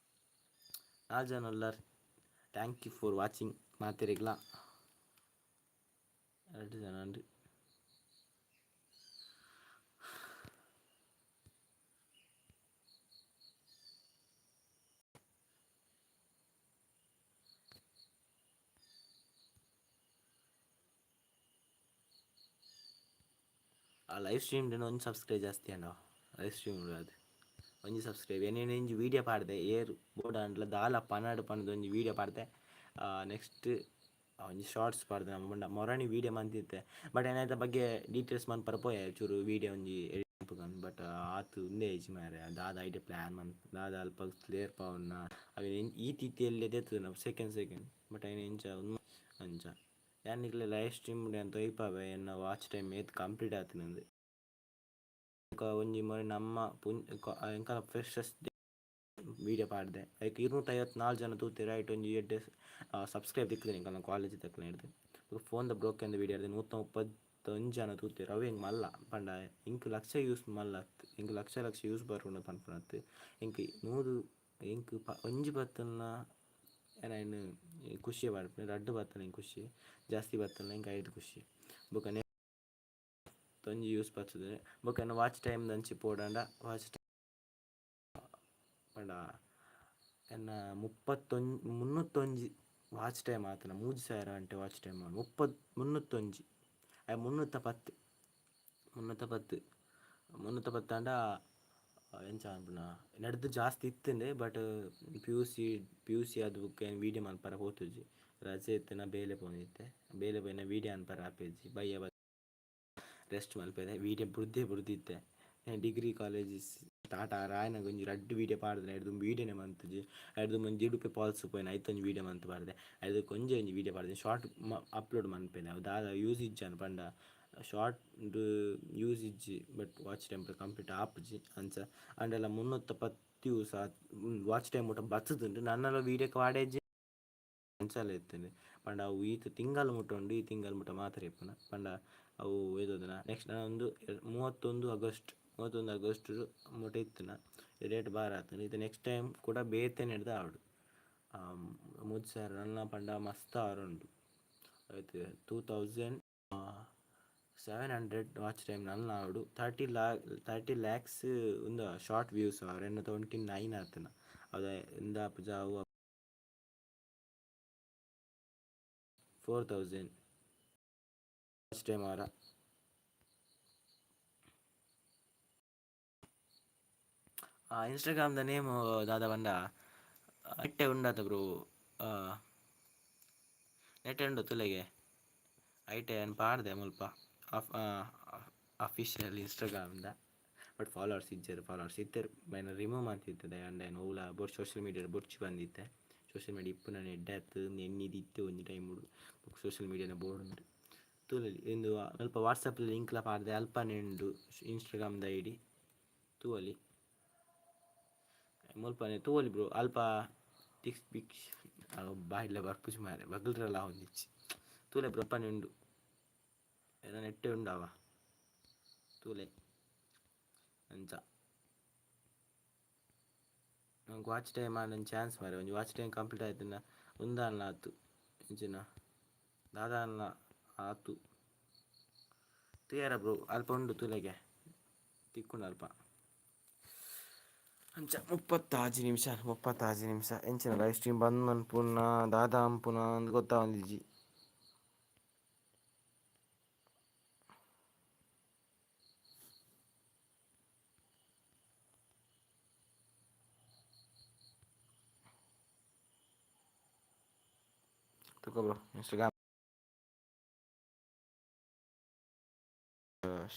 A: ನಾಲ್ ಜನ ಉಲ್ಲರ್. Thank you for watching ಮಾತೆರೆಗ್ಲಾ. ರಡ್ಡ್ ಜನ ಉಂಡು. ಆ ಲೈವ್ ಸ್ಟ್ರೀಮ್ ಒಂಜಿ ಸಬ್ಸ್ಕ್ರೈಬ್ ಜಾಸ್ತಿ ಆಂಡ. ಲೈವ್ ಸ್ಟ್ರೀಮ್ ಅದು ಒಂಜಿ ಸಬ್ಸ್ಕ್ರೈಬ್. ಏನೇನು ಒಂಜಿ ವೀಡಿಯೋ ಪಾಡ್ದೆ, ಏರ್ ಬೋಡಾಂಡಲ ದಾಲ ಪನಡ್ ಪಂದ್ ಒಂಜಿ ವೀಡಿಯೋ ಪಾಡ್ದೆ. ನೆಕ್ಸ್ಟ್ ಒಂಜಿ ಶಾರ್ಟ್ಸ್ ಪಾಡ್ದೆ ಪಂಡ ಮೊರಣಿ ವೀಡಿಯೋ ಮಂತಿತ್ತೆ. ಬಟ್ ಯಾನ್ ಐತ ಬಗ್ಗೆ ಡೀಟೇಲ್ಸ್ ಮನ್ಪರೆ ಪೋಯೆ, ಚೂರು ವೀಡಿಯೋ ಒಂಜಿ ಎಡಿಟ್ ಮನ್ಪುಗಂದ್. ಬಟ್ ಆತ್ ಉಂದೇ ಇಜ್ಜಿ ಮಾರ್ರೆ, ದಾದ ಐಟ್ ಪ್ಲ್ಯಾನ್ ಮನ್ಪ್ ದಾದ ಅಲ್ಪ ಸೇರ್ಪಾವುನ ಅವೆನ್ ಈತ್ ಈತ್ ಎಲ್ಯ ದೆತ್ತುದು ಸೆಕೆಂಡ್ ಸೆಕೆಂಡ್, ಬಟ್ ಐನ್ ಎಂಚ ಅಂಚ ಯಾನ್ ನಿಕ್ಲೆ ಲೈವ್ ಸ್ಟ್ರೀಮ್ ಯಾನ್ ತೊಯ್ಪಾವೆ ಎನ್ನ ವಾಚ್ ಟೈಮ್ ಏತ್ ಕಂಪ್ಲೀಟ್ ಆತುಂಡು. ಬೊಕ ಒಂಜಿ ಮೊರೆ ನಮ್ಮ ಎಂಕಲ್ನ ಫ್ರೆಶರ್ಸ್ ವೀಡಿಯೋ ಪಾಡ್ದೆ, ಐಕ್ 254 ಜನ ತೂತೆರ್. ಐಟ್ ಒಂಜಿ ಎಡ್ಡೆ ಸಬ್ಸ್ಕ್ರೈಬ್ ತಿಕ್ಕ್‌ದ್ ಎಂಕಲ್ನ ಕಾಲೇಜ್ ದಕ್ಲೆಡ್ದ್. ಬೊಕ ಫೋನ್‌ದ ಬ್ರೋಕೆನ್ ವೀಡಿಯೋ 131 ಜನ ತೂತೆರ್. ಅವು ಎಂಕ್ ಮಲ್ಲ ಪಂಡ ಎಂಕ್ ಲಕ್ಷ ವ್ಯೂಸ್ ಮಲ್ಲ ಅತ್ತ್, ಎಂಕ್ ಲಕ್ಷ ಲಕ್ಷ ವ್ಯೂಸ್ ಬರ್ಪುಂಡು ಪನ್ಪುನತ್ತ್. ಎಂಕ್ ನೂದು ಎಂಕ್ ಒಂಜಿ ಬತ್ತ್ಂಡ ಯಾನ್ ಐನ್ ಖುಷಿ ಪಡ್ಪೆ, ರಡ್ಡ್ ಬತ್ತ್ಂಡ ಎಂಕ್ ಖುಷಿ, ಜಾಸ್ತಿ ಬತ್ತ್ಂಡ ಎಂಕ್ ಐಟ್ ಖುಷಿ. ಬೊಕ ಒಂಜಿ ಯೂಸ್ ಬತ್ತುದು. ಬೊಕ ಎನ್ನ ವಾಚ್ ಟೈಮ್ ದಂಚಿ ಪೋಡಂಡ, ವಾಚ್ ಪಂಡ ಎನ್ನ 301 ವಾಚ್ ಟೈಮ್ ಆತುಂಡ 3000 ಗಂಟೆ ವಾಚ್ ಟೈಮ್ 301, 310, 310, 310 ಆಂಡ ಎಂಚ ಪನ್ಪುನ ನೆಡ್ದ್ ಜಾಸ್ತಿ ಇತ್ತ್ಂಡ್. ಬಟ್ ಪಿ ಯು ಸಿ ಆದ್ ಬೊಕ್ಕ ಯಾನ್ ವೀಡಿಯೋ ಮನ್ಪರೆ ಪೋತುಜಿ. ರಜೆ ಇತ್ತ್ಂಡ ಬೇಲೆ ಪೋವೊಂದಿತ್ತೆ, ಬೇಲೆ ಪೋಯಿನ ವೀಡಿಯೋ ಮನ್ಪರೆ ಆಪೆಜಿ. ಬಯ್ಯ ರೆಸ್ಟ್ ಮಲ್ಪೆರೆ ವೀಡಿಯೋ ಬುಡ್ದೇ ಬುಡ್ದಿತ್ತೆ. ಡಿಗ್ರಿ ಕಾಲೇಜ್ ಸ್ಟಾರ್ಟ್ ಆಯನಗ ಒಂಜಿ ರಡ್ಡ್ ವೀಡಿಯೋ ಪಾಡ್ದೆ, ಐಡ್ದ್ ದುಂಬು ವೀಡಿಯೋನೆ ಮಂತುಜಿ. ಐಡ್ದ್ ದುಂಬು ಒಂಜಿ ಉಡುಪಿ ಫಾಲ್ಸ್ ಪೋಯಿನ ಐತ ಒಂಜಿ ವೀಡಿಯೋ ಮಂತ್ ಪಾಡ್ದೆ. ಐಡ್ದ್ ಒಂಜೇ ಒಂಜಿ ವೀಡಿಯೋ ಪಾಡ್ದೆ, ಶಾರ್ಟ್ ಅಪ್ಲೋಡ್ ಮನ್ಪೆನೆ. ಅವು ದಾದ ಯೂಸ್ ಇಜ್ಜಂಡ್ ಪಂಡ ಶಾರ್ಟ್ ಯೂಸ್ ಇಜ್ಜಿ, ಬಟ್ ವಾಚ್ ಟೈಮ್ ಪೂರ ಕಂಪ್ಲೀಟ್ ಆಪುಜಿ ಅಂಚ. ಆಂಡಲ 310 ಯೂಸ್ ವಾಚ್ ಟೈಮ್ ಮುಟ ಬತ್ತುದುಂಡು. ನನಲ ವೀಡಿಯೋಗ್ ಪಾಡೆಜಿ ಅಂಚಲ ಇತ್ತ್ಂಡ್. ಪಂಡ ಅವು ಈತ್ ತಿಂಗಲ್ ಮುಟ ಉಂಡು, ಈ ತಿಂಗಲ್ ಮುಟ ಮಾತ್ರ ಇಪ್ಪುನ. ಪಂಡ ಅವು ಏತೊಂದುನ ನೆಕ್ಸ್ಟ್ ಉಂದು 31 ಆಗಸ್ಟ್, 31 ಆಗಸ್ಟ್ ಮುಟ ಇತ್ತುನ ರೇಟ್ ಬಾರ ಆತ್ಂಡ್. ಇತ್ತೆ ನೆಕ್ಸ್ಟ್ ಟೈಮ್ ಕುಡ ಬೇತೆನೆಡ್ದ್ ಆವಡ್. 3000 ನನ್ನ ಪಂಡ ಮಸ್ತ್ ಆವರುಂಡು. ಐತ್ 2700 ವಾಚ್ ಟೈಮ್ ನನ್ನ ಆವಡ್, 30 ಲ್ಯಾಕ್ಸ್ ಉಂದು ಶಾರ್ಟ್ ವ್ಯೂಸ್ ಆವಡ್. ಎನ್ನ 29 ಆತುನ ಅವು ಇಂದಾಪುಜ ಅವು 4000 ವಾಚ್ ಟೈಮ್ ಅವರ. ಇನ್ಸ್ಟಾಗ್ರಾಮ್ ದ ನೇಮ್ ದಾದ ಪಂಡ ನೆಟ್ಟೆ ಉಂಡತ ಬ್ರೋ, ನೆಟ್ಟೆ ಉಂಡು ತೂಲೆಗೆ. ಐಟೆ ಯಾನ್ ಪಾಡ್ದೆ ಮುಲ್ಪ official Instagram the. But followers ಇಜ್ಜೆರ್, ಫಾಲೋವರ್ಸ್ ಇತ್ತೆರ್, ಐನ್ ರಿಮೂವ್ ಮಂತಿತ್ತೆ. ಅಂಡ ಯಾನ್ ಒವ್ಲ ಬೊರ್ಚಿ ಸೋಷಿಯಲ್ ಮೀಡಿಯಾ ಬೊರ್ಚಿ ಬಂದಿತ್ತೆ. ಸೋಷಿಯಲ್ ಮೀಡಿಯಾ ಇಪ್ಪುನನೆ ಎಡ್ಡೆ ಅತ್ತ್ ಎನ್ನಿದಿತ್ತೆ ಒಂಜಿ ಟೈಮ್ ಸೋಷಿಯಲ್ ಮೀಡಿಯಾನ ಬೋಡುಂದು. ತೂಲೆಲಿ ಇಂದು ಅಲ್ಪ ವಾಟ್ಸಪ್ ಲಿಂಕ್ ಲ ಪಾಡ್ದೆ, ಅಲ್ಪನೆ ಉಂಡು ಇನ್ಸ್ಟಾಗ್ರಾಮ್ ದ ಐಡಿ, ತೂವೊಲಿ. ಮುಲ್ಪನೆ ತೂವೊಲಿ ಬ್ರೋ. ಅಲ್ಪ ಟಿಕ್ಸ್ ಬಿಕ್ಸ್ ಬಾಯಿಡ್ಲ ಬರ್ಪುಜಿ ಮಾರ್ರೆ, ಬಗ್ಲ್ರೆಲ ಆವೊಂದಿಜ್ಜಿ. ತೂಲೆ ಬ್ರೋ, ಅಲ್ಪನೆ ಉಂಡು, ಎನ್ನ ನೆಟ್ಟೆ ಉಂಡವ, ತೂಲೆ. ಅಂಚ ನಂಕ್ ವಾಚ್ ಟೈಮ್ ಆಂಡ ಒಂಜಿ ಚಾನ್ಸ್ ಮಾರ್ರೆ. ಒಂಜಿ ವಾಚ್ ಟೈಮ್ ಕಂಪ್ಲೀಟ್ ಆಯ್ತುಂಡ ಉಂದಾನ್ಲ ಆತು, ಎಂಚಿನ ದಾದಾನ್ಲ ಆತು. ತೂಯರ ಬ್ರೋ, ಅಲ್ಪ ಉಂಡು ತೂಲೆಗೆ, ತಿಕ್ಕುಂಡು ಅಲ್ಪ. ಅಂಚ 36 ನಿಮಿಷ, 36 ನಿಮಿಷ. ಎಂಚಿನ ಲೈವ್ ಸ್ಟ್ರೀಮ್ ಬಂದ್ ಮನ್ಪುನ ದಾದ ಅನ್ಪುನ ಅಂದ್ ಗೊತ್ತಾವೊಂದಿಜ್ಜಿ. ತೂಕ ಬ್ರೋ, ಇನ್ಸ್ಟಾಗ್ರಾಮ್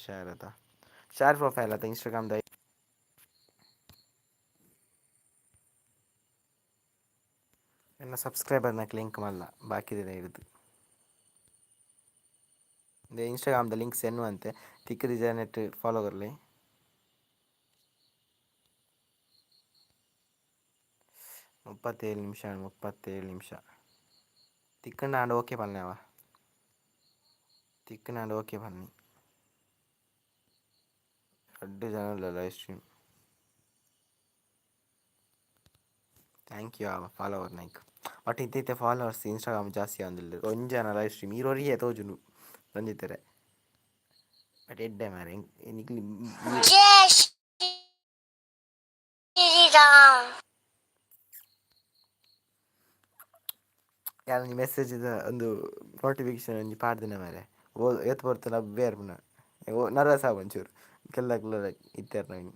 A: ಶೇರ್ ಅತ, ಶೇರ್ ಪ್ರೊಫೈಲ್ ಅತ ಇನ್ಸ್ಟಾಗ್ರಾಮ್ ದ. ಎನ್ನ ಸಬ್ಸ್ಕ್ರೈಬರ್ ಲಿಂಕ್ ಮಲ್ಲ ಬಾಕಿದ ಹಿಡಿದು ಇನ್ಸ್ಟಾಗ್ರಾಮ್ ದ ಲಿಂಕ್ ಸೆಂಡ್ ಮಂತೆ, ತಿಕ್ಕುದಿಜ ನೆಟ್ ಫಾಲೋ ಕೊರ್ಲೆ. 37 ನಿಮಿಷ, 37 ನಿಮಿಷ. ತಿಕ್ಕಂಡ ಆಂಡ ಓಕೆ ಪನ್ಲೆ, ಅವ ತಿಕ್ಕಂಡ ಓಕೆ ಪನ್ನಿ. ರಡ್ಡ್ ಜನ ಉಲ್ಲ live stream. Thank you follower Naik. But ಇತ್ತೆ ಇತ್ತೆ ಫಾಲೋವರ್ಸ್ ಇನ್ಸ್ಟಾಗ್ರಾಮ್ ಜಾಸ್ತಿ ಆವೊಂದುಲ್ಲೆರ್. ಒಂಜಿ ಜನ ಲೈವ್ ಸ್ಟ್ರೀಮ್ ಈರ್ ಒರಿಯೆ ತೋಜುಂಡು ಒಂಜಿತ್ತರೆ. ಬಟ್ ಎಡ್ಡೆ ಮಾರ್ರೆ ನಿಕ್ಲ್.
B: ಜೈ ಶ್ರೀರಾಮ್.
A: ಯಾನ್ ಒಂಜಿ ಮೆಸೇಜ್ ದ ಒಂದು ನೋಟಿಫಿಕೇಶನ್ ಒಂಜಿ ಪಾಡ್ದಿನ ಮಾರ್ರೆ. ಓ ಏತ್ ಪೊರ್ತುಲ ಅವ್ವೆ ಇರ್ಪುನ. ಓ ನರ್ವಸ್ ಆವು ಒಂಚೂರು ಕೆಲಕ್ಲ ಇತ್ತೆರ್ನ.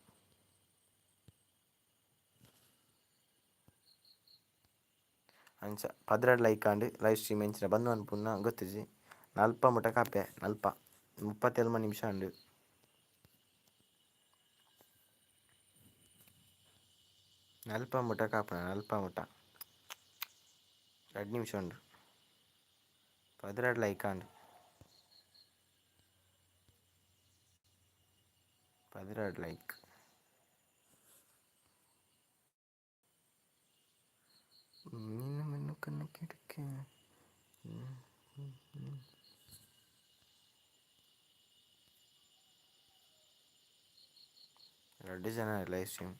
A: ಅಂಚ 12 ಲೈಕ್ ಆಂಡ್. ಲೈವ್ ಸ್ಟ್ರೀಮ್ ಎಂಚಿನ ಬಂದ್ ಮನ್ಪುನ ಗೊತ್ತಿಜಿ. ನಲ್ಪ ಮುಟ ಕಾಪೆ ನಲ್ಪ 37 ನಿಮಿಷ ಆಂಡ್. ನಲ್ಪ ಮುಟ ಕಾಪುನ ನಲ್ಪ ಮುಟ 2 ನಿಮಿಷ ಉಂಡು. 12 ಲೈಕ್ ಆಂಡ್. 12 ಲೈಕ್. ರಡ್ಡ್ ಜನ ಲೈವ್ ಸ್ಟ್ರೀಮ್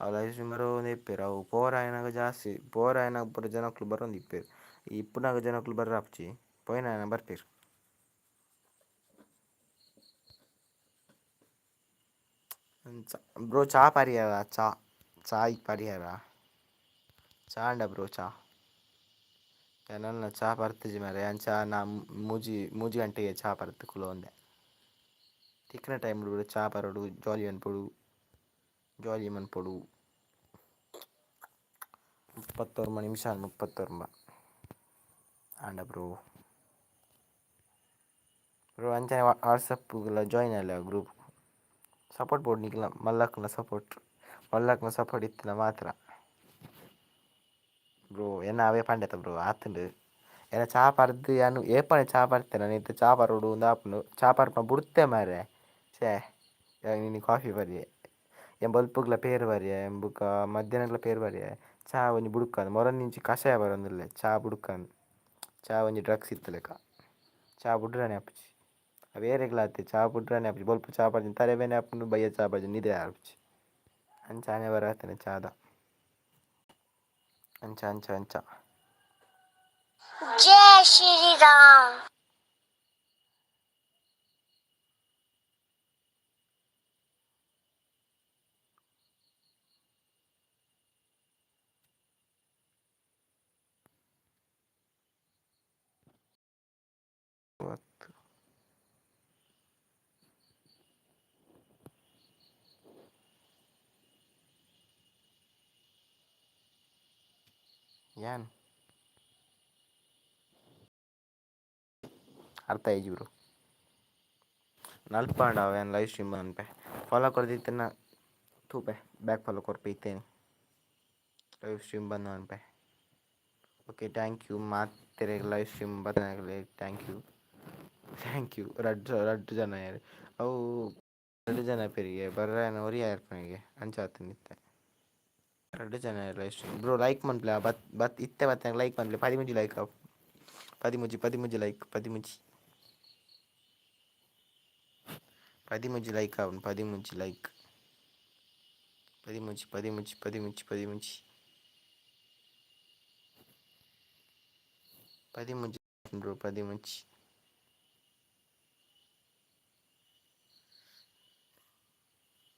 A: ಅವು ಲೈವ್ ಸ್ಟ್ರೀಮ್ ಬರೋಂದು ಇಪ್ಪೆರ್ ಅವು ಪೋರಾಯನಾಗ ಜಾಸ್ತಿ ಪೋರಾಯನಾಗ ಪೂರ ಜನಕ್ಲು ಬರೋಂದು ಇಪ್ಪೆರ್ ಇಪ್ಪುನಾಗ ಜನಕ್ಲು ಬರ್ರಾಪುಜಿ ಪೋಯಿನಾಯನ ಬರ್ಪೆರ್. ಅಂಚ ಬ್ರೋ ಚಾ ಪರಿಯರ ಚಾ ಚಾಯ್ ಪರಿಯರ ಚಾ ಅಂಡ ಬ್ರೋ ಚಾ ಎನಲ್ನ ಚಾ ಪರ್ತಿಜಿ ಮಾರ್ರೆ ಯಾನ್ ಚಾ ನಾ ಮೂಜಿ ಮೂಜಿ ಗಂಟೆಗೆ ಚಾ ಪರ್ತ್ ಕುಲೋಂದೆ ತಿಕ್ಕಿನ ಟೈಮ್ ಚಾ ಪರೊಡು ಜಾಲಿ ಮನ್ಪೊಡು ಜಾಲಿ ಮನ್ಪೊಡು. 39 ನಿಮಿಷ 39 ಆಂಡ ಬ್ರೋ ಬ್ರೋ ಅಂಚನೆ ವಾಟ್ಸಪ್ಲ ಜಾಯಿನ್ ಆಲೆ ಗ್ರೂಪ್ ಸಪೋರ್ಟ್ ಬೋಡು ನಿಕ್ಲ ಮಲ್ಲಕ್ನ ಸಪೋರ್ಟ್ ಮಲ್ಲಕ್ನ ಸಪೋರ್ಟ್ ಇತ್ತಿನ ಮಾತ್ರ. ಬ್ರೋ ಎನ್ನ ಅವೇ ಪಂಡೆತ ಬ್ರೋ ಆತ್ಂಡ್ ಎನ್ನ ಚಾ ಪರ್ದ್ ಯಾನ್ ಏಪನೆ ಚಾ ಪರ್ತೆನ ಇತ್ತೆ ಚಾ ಪರೊಡು ಉಂದು ಆಪುಂಡು ಚಾ ಪರ್ಪುನ ಬುಡ್ತೆ ಮಾರ್ರೆ ಛೇ ಇನಿ ಕಾಫಿ ಪರಿಯೆ ಏನ್ ಬೊಲ್ಪುಗ್ಲ ಪೇರ್ ಪರಿಯೆ ಬೊಕ ಮಧ್ಯಾಹ್ನಗ್ಲ ಪೇರ್ ಪರಿಯೆ ಚಾ ಒಂಜಿ ಬುಡುಕಂದ್ ಮೊರೊಂದಿಂಚಿ ಕಷಾಯ ಬರೊಂದುಲ್ಲೆ ಚಾ ಬುಡುಕಂದ್ ಚಾ ಒಂಜಿ ಡ್ರಗ್ಸ್ ಇತ್ತುಲೆಕ ಚಾ ಬುಡ್ರನೆ ಆಪುಜಿ ಅವು ಏರೆಗ್ಲ ಆತೆ ಚಾ ಬುಡ್ರನೆ ಆಪುಜಿ ಬೊಲ್ಪು ಚಾ ಪರ್ಜಿಂಡ ತರೆ ಬೇನೆ ಆಪುಂಡು ಬಯ್ಯ ಚಾ ಪರ್ಜಿಂಡ ನಿದ್ರೆ ಆಪುಜಿ ಅಂಚ ಆನೆ ಬರ ಚಾದ ಅಂಚ ಅಂಚ ಅಂಚ.
B: ಜೈ ಶ್ರೀರಾಮ್.
A: 10. ಯಾನ್ ಅರ್ಥ ಆಯಿಜಿ ಬ್ರೋ. ನಲ್ಪ ಆಂಡ ಅವು ಯಾನ್ ಲೈವ್ ಸ್ಟ್ರೀಮ್ ಮನ್ಪೆ ಫಾಲೋ ಕೊರ್ದಿತ್ತಿನ ತೂಪೆ ಬ್ಯಾಕ್ ಫಾಲೋ ಕೊರ್ಪೆ ಇತ್ತೇನೆ ಲೈವ್ ಸ್ಟ್ರೀಮ್ ಬಂದ್ ಮನ್ಪೆ. ಓಕೆ thank you ಮಾತೆರೆಗ್ ಲೈವ್ ಸ್ಟ್ರೀಮ್ ಬತ್ತನಾಗಲೇ thank you thank you. ರಡ್ಡ್ ರಡ್ಡ್ ಜನ ಯಾರು ಅವು ರಡ್ಡ್ ಜನ ಪೆರಿಗೆ ಬರ್ರನ ಒರಿಯ ಇರ್ಪನಿಗೆ ಅಂಚ ಆತುಂಡು ಇತ್ತೆ ರಡ್ಡ್ ಜನ ಲೈವ್ ಸ್ಟ್ರೀಮ್ ಬ್ರೋ ಲೈಕ್ ಮನ್ಪುಲೆ ಬತ್ ಬತ್ ಇತ್ತೆ ಬತ್ತನ ಲೈಕ್ ಮನ್ಪುಲೆ 13 ಲೈಕ್ ಆವು 13 13 ಲೈಕ್ 13 13 ಲೈಕ್ ಆವು 13 ಲೈಕ್ 13 13 13 13 13 ಬ್ರೋ 13.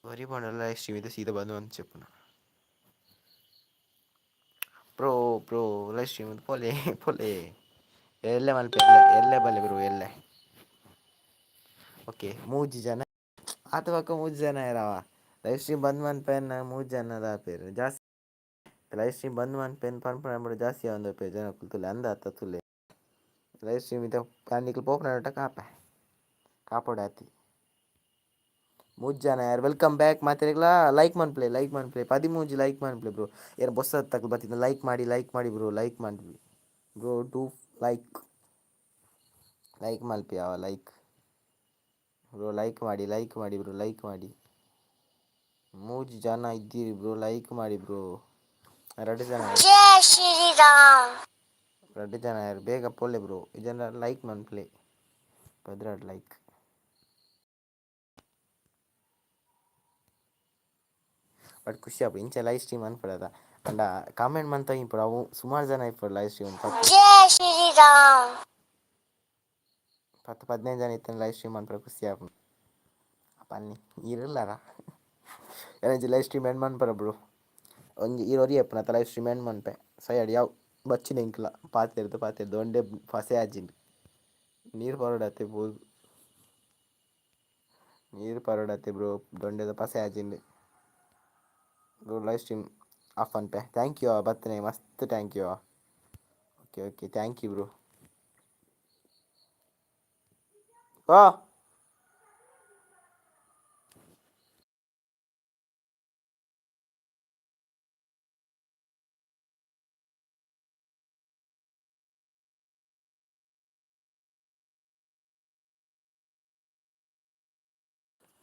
A: ಒರಿ ಪಂಡಲ ಲೈವ್ ಸ್ಟ್ರೀಮ್ ಇತ್ತೆ ಸೀದಾ ಬಂದು ಅಂದ್ ಚೆಪ್ಪುನ ಬ್ರೋ ಬ್ರೋ ಲೈವ್ ಸ್ಟ್ರೀಮ್ ಪೋಲೆ ಪೋಲೆ ಎಲ್ಲೆ ಮಲ್ಪೆ ಎಲ್ಲೆ ಎಲ್ಲೆ ಬಲ್ಲೆ ಬ್ರೋ ಎಲ್ಲೆ. ಓಕೆ ಮೂಜಿ ಜನ ಆತ ಬೊಕ ಮೂಜಿ ಜನ ಇರವ ಲೈವ್ ಸ್ಟ್ರೀಮ್ ಬಂದ್ ಮನ್ಪೆನ್ನ ಮೂಜಿ ಜನ ಆಪೆರ್ ಜಾಸ್ತಿ ಲೈವ್ ಸ್ಟ್ರೀಮ್ ಬಂದ್ ಮನ್ಪೆನ್ ಪನ್ಪುನ ಜಾಸ್ತಿ ಆವೊಂದು ಜನಕುಲು ತೂಲೆ ಅಂದ ಅತ್ತ ತೂಲೆ ಲೈವ್ ಸ್ಟ್ರೀಮ್ ಇತ್ತೆ ನಿಕುಲು ಪೋಪುನ ಕಾಪೆ ಕಾಪೊಡಾತಿ. ಮೂಜಿ ಜನ ಯಾರ್ welcome back ಮಾತೆರೆಗ್ಲಾ ಲೈಕ್ ಮನ್ಪುಲೆ ಲೈಕ್ ಮನ್ಪುಲೆ 13 ಲೈಕ್ ಮನ್ಪುಲೆ ಬ್ರೋ ಏರ್ ಪೊಸತ್ ಬತ್ತಿನ ಲೈಕ್ ಮಾಡಿ ಬ್ರೋ ಲೈಕ್ ಮನ್ಪುಲೆ ಬ್ರೋ do like like ಮಲ್ಪಿ ಅವ ಲೈಕ್ ಬ್ರೋ ಲೈಕ್ ಮಾಡಿ ಬ್ರೋ ಲೈಕ್ ಮಾಡಿ ಮೂಜಿ ಜನ ಇದ್ದೀರಿ ಬ್ರೋ ಲೈಕ್ ಮಾಡಿ ಬ್ರೋ ರಡ್ಡ್ ಜನ
B: ಜೈ ಶ್ರೀರಾಮ್.
A: ರಡ್ಡ್ ಜನ ಯಾರು ಬೇಗ ಪೋಲೆ ಬ್ರೋ ಜನ ಲೈಕ್ ಮನ್ಪುಲೆ 12 ಲೈಕ್. ಬಟ್ ಖುಷಿ ಆಪುಂಡು ಇಂಚ ಲೈವ್ ಸ್ಟ್ರೀಮ್ ಮನ್ಪೊಡತ ಪಂಡ ಕಾಮೆಂಟ್ ಮಂತ ಇಪ್ಪೊಡು ಅವು ಸುಮಾರು ಜನ ಇಪ್ಪೊಡು ಲೈವ್ ಸ್ಟ್ರೀಮ್
B: ಜೈ ಶ್ರೀರಾಮ್.
A: 10 15 ಜನ ಇತ್ತಿನ ಲೈವ್ ಸ್ಟ್ರೀಮ್ ಮನ್ಪರೆ ಖುಷಿ ಆಪುಂಡು ಪನ್ನಿ ಇರುಲ್ಲರ ಎನರ್ಜಿ ಲೈವ್ ಸ್ಟ್ರೀಮ್ ಎಂಡ್ ಮನ್ಪರ ಬ್ರೋ ಒಂಜಿ ಈರ್ ಒರಿ ಇಪ್ಪುನತ ಲೈವ್ ಸ್ಟ್ರೀಮ್ ಎಂಡ್ ಮನ್ಪೆ ಸೈಯಡ್ ಯಾವ್ ಬಚ್ಚಿನ ಎಂಕ್ಲ ಪಾತೆರ್ದ್ ಪಾತೆರ್ದ್ ಒಂಡೆ ಪಸೆ ಆಜಿಂಡ್ ನೀರು ಪರೊಡತ್ತೆ ಪೋದು ನೀರು ಪರೊಡತ್ತೆ ಬ್ರೋ ದೊಂಡೆದ ಪಸೆ ಆಜಿಂಡ್ ಬ್ರೋ ಲೈವ್ ಸ್ಟ್ರೀಮ್ ಆಫ್ ಮನ್ಪೆ thank you ಬತ್ತನೆ ಮಸ್ತ್ thank you. Okay okay, thank you bro. Oh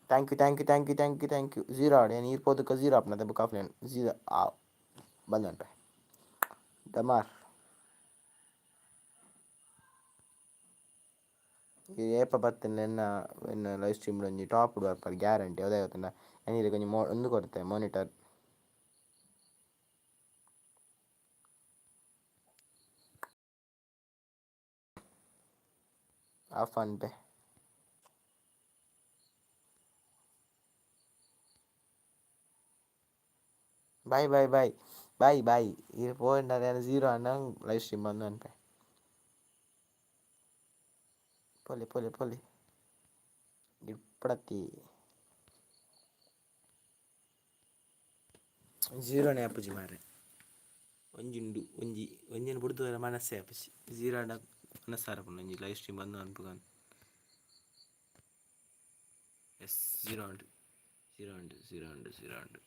A: Thank you, thank you, thank you, thank you, thank you. Zero ಆಡ್ ಏನು ಈರ್ zero ಆಪ್ನತೆ book of zero ಆ ಬಂದಂಟೆ ಡಮಾರ್. ಏಪ ಬತ್ತಿನ ಎನ್ನ ಎನ್ನ ಲೈವ್ ಸ್ಟ್ರೀಮ್ ಒಂಜಿ ಟಾಪ್ ಬರ್ಪರ್ ಗ್ಯಾರಂಟಿ. ಅದೇ ಗೊತ್ತುಂಡ ಏನಿದೆ ಒಂಜಿ ಮೋ ಒಂದು ಕೊರತೆ ಮಾನಿಟರ್ ಆಫ್ ಅನ್ಪೆ. Bye bye bye bye bye. ಈರ್ ಪೋಂಡ ಝೀರೋ ಅಣ್ಣ ಲೈವ್ ಸ್ಟ್ರೀಮ್ ಬಂದು ಅನ್ಪೆ. ಪೋಲೆ ಪೋಲೆ ಪೋಲೆ ಇಪ್ಪಡತಿ ಝೀರೋನೇ ಆಪುಜಿ ಮಾರ್ರೆ. ಒಂಜಿ ಉಂಡು ಒಂಜಿ ಒಂಜಿನ ಬುಡ್ದು ಮನಸ್ಸೇ ಆಪುಜಿ. ಝೀರೋ ಆಂಡ ಮನಸ್ಸಾರ ಒಂಜಿ ಲೈವ್ ಸ್ಟ್ರೀಮ್ ಬಂದು ಅನ್ಪುಗ. ಎಸ್, ಝೀರೋ ಉಂಟು, ಝೀರೋ ಉಂಟು, ಝೀರೋ ಉಂಟು, ಝೀರೋ ಉಂಟು.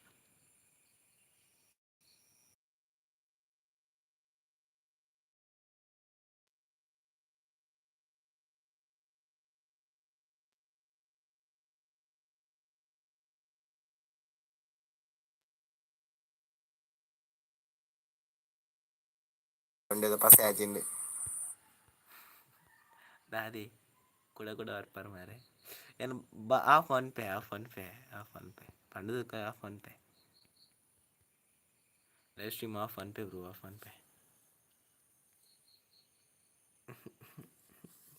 A: ಉಂಡೆದ ಪಸೆ ಆಜಿಂಡು ದಾದಿ ಕುಡ ಕುಡ ಬರ್ಪರ್ ಮಾರೆ. ಏನು ಬ ಆಫ್ ಅನ್ಪೆ, ಆಫ್ ಅನ್ಪೆ, ಆಫ್ ಅನ್ಪೆ ಪಂಡದಕ್ಕ ಆಫ್ ಅನ್ಪೆ. Live stream of ಅನ್ಪೆ bro, of ಅನ್ಪೆ.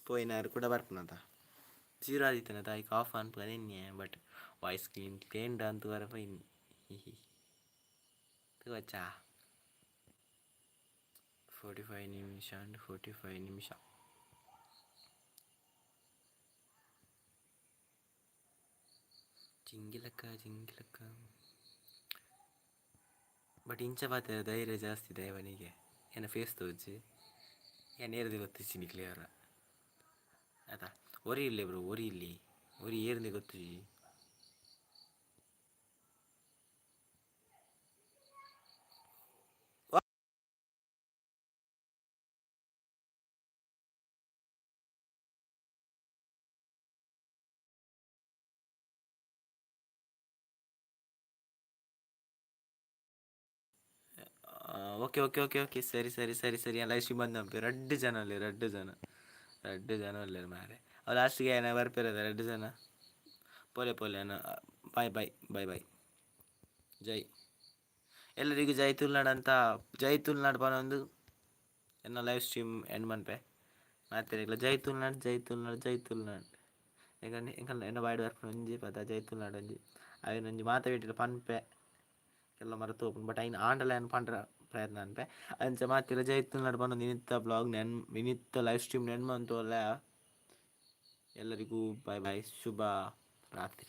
A: ಪೋಯಿನಾರು ಕೂಡ ಬರ್ಪುನತ ಜೀರೋ ಆದಿತ್ತನ ತಾಯಿಕ್ ಆಫ್ ಅನ್ಪುಗ ನಿನ್ನೆ. But voice clean clean ಅಂತ ಬರಪ ಇನ್ನಿ ತೂವಚ್ಚಾ. 45 ನಿಮಿಷ ಅಂಡ್ 45 ನಿಮಿಷ. ಜಿಂಗಿಲಕ್ಕ ಜಿಂಗಿಲಕ್ಕ. ಬಟ್ ಇಂಚ ಪಾತೆರ ಧೈರ್ಯ ಜಾಸ್ತಿ ದೈವನಿಗೆ. ಏನ ಫೇಸ್ ತೋಜಿ ಏನ್ ಏರ್ದೆ ಗೊತ್ತಿಚ್ಚಿ ನಿಕ್ಲೆ ಆತಾ. ಒರಿ ಇಲ್ಲೆ ಬ್ರೋ, ಒರಿ ಇಲ್ಲಿ ಒರಿ ಏರ್ದೆ ಗೊತ್ತಿಜಿ. Okay okay okay okay, ಸರಿ ಸರಿ ಸರಿ ಸರಿ. ಲೈವ್ ಸ್ಟ್ರೀಮ್ ಬಂದ ರಡ್ಡು ಜನ ಅಲ್ಲಿ, ರಡ್ಡು ಜನ, ರಡ್ಡು ಜನ ಅಲ್ಲೇ ಮಾರೆ. ಅವ್ರು ಲಾಸ್ಟಿಗೆ ಏನ ಬರ್ಪಿರದ ರಡ್ಡು ಜನ. ಪೋಲೆ ಪೋಲೆ ಅಣ್ಣ, ಬಾಯ್ ಬಾಯ್ ಬಾಯ್ ಬಾಯ್. ಜೈ ಎಲ್ಲರಿಗೂ, ಜೈ ತುಳುನಾಡು ಅಂತ, ಜೈ ತುಳುನಾಡು ಪನೊಂದು ಎನ್ನ live stream end ಮನ್ಪೆ. ಮಾತೆರೆಗ್ಲ ಜೈ ತುಳುನಾಡು, ಜೈ ತುಳುನಾಡು, ಜೈ ತುಳುನಾಡು. ಎಂಕಲ್ನ ಎಂಕಲ್ನ ಎನ್ನ ಬಾಯ್ಡ್ ಬರ್ಪುನ ಒಂಜಿ ಪದ ಜೈ ತುಳುನಾಡು ಒಂಜಿ. ಅವೆನ್ ಒಂಜಿ ಮಾತ ವೀಡಿಯೋಡು ಪನ್ಪೆ, ಎಲ್ಲ ಮರತು ಪೋಪುಂಡು. ಬಟ್ ಐನ್ ಆಂಡಲ ಯಾನ್ ಪಂಡ್ರ ಪ್ರಯತ್ನ ಅನ್ಪೆ. ಅಂಚ ಮಾತೆರ್ಲ ಜೈ ತುಳುನಾಡು ಪನೊಂದು ಇನಿತ್ತ ಬ್ಲಾಗ್ ನೆನ್ ಇನಿತ್ತ ಲೈವ್ ಸ್ಟ್ರೀಮ್ ನೆನ್ ಮಂತೊಲ್ಲ. ಎಲ್ಲರಿಗೂ ಬಾಯ್ ಬಾಯ್, ಶುಭ ರಾತ್ರಿ.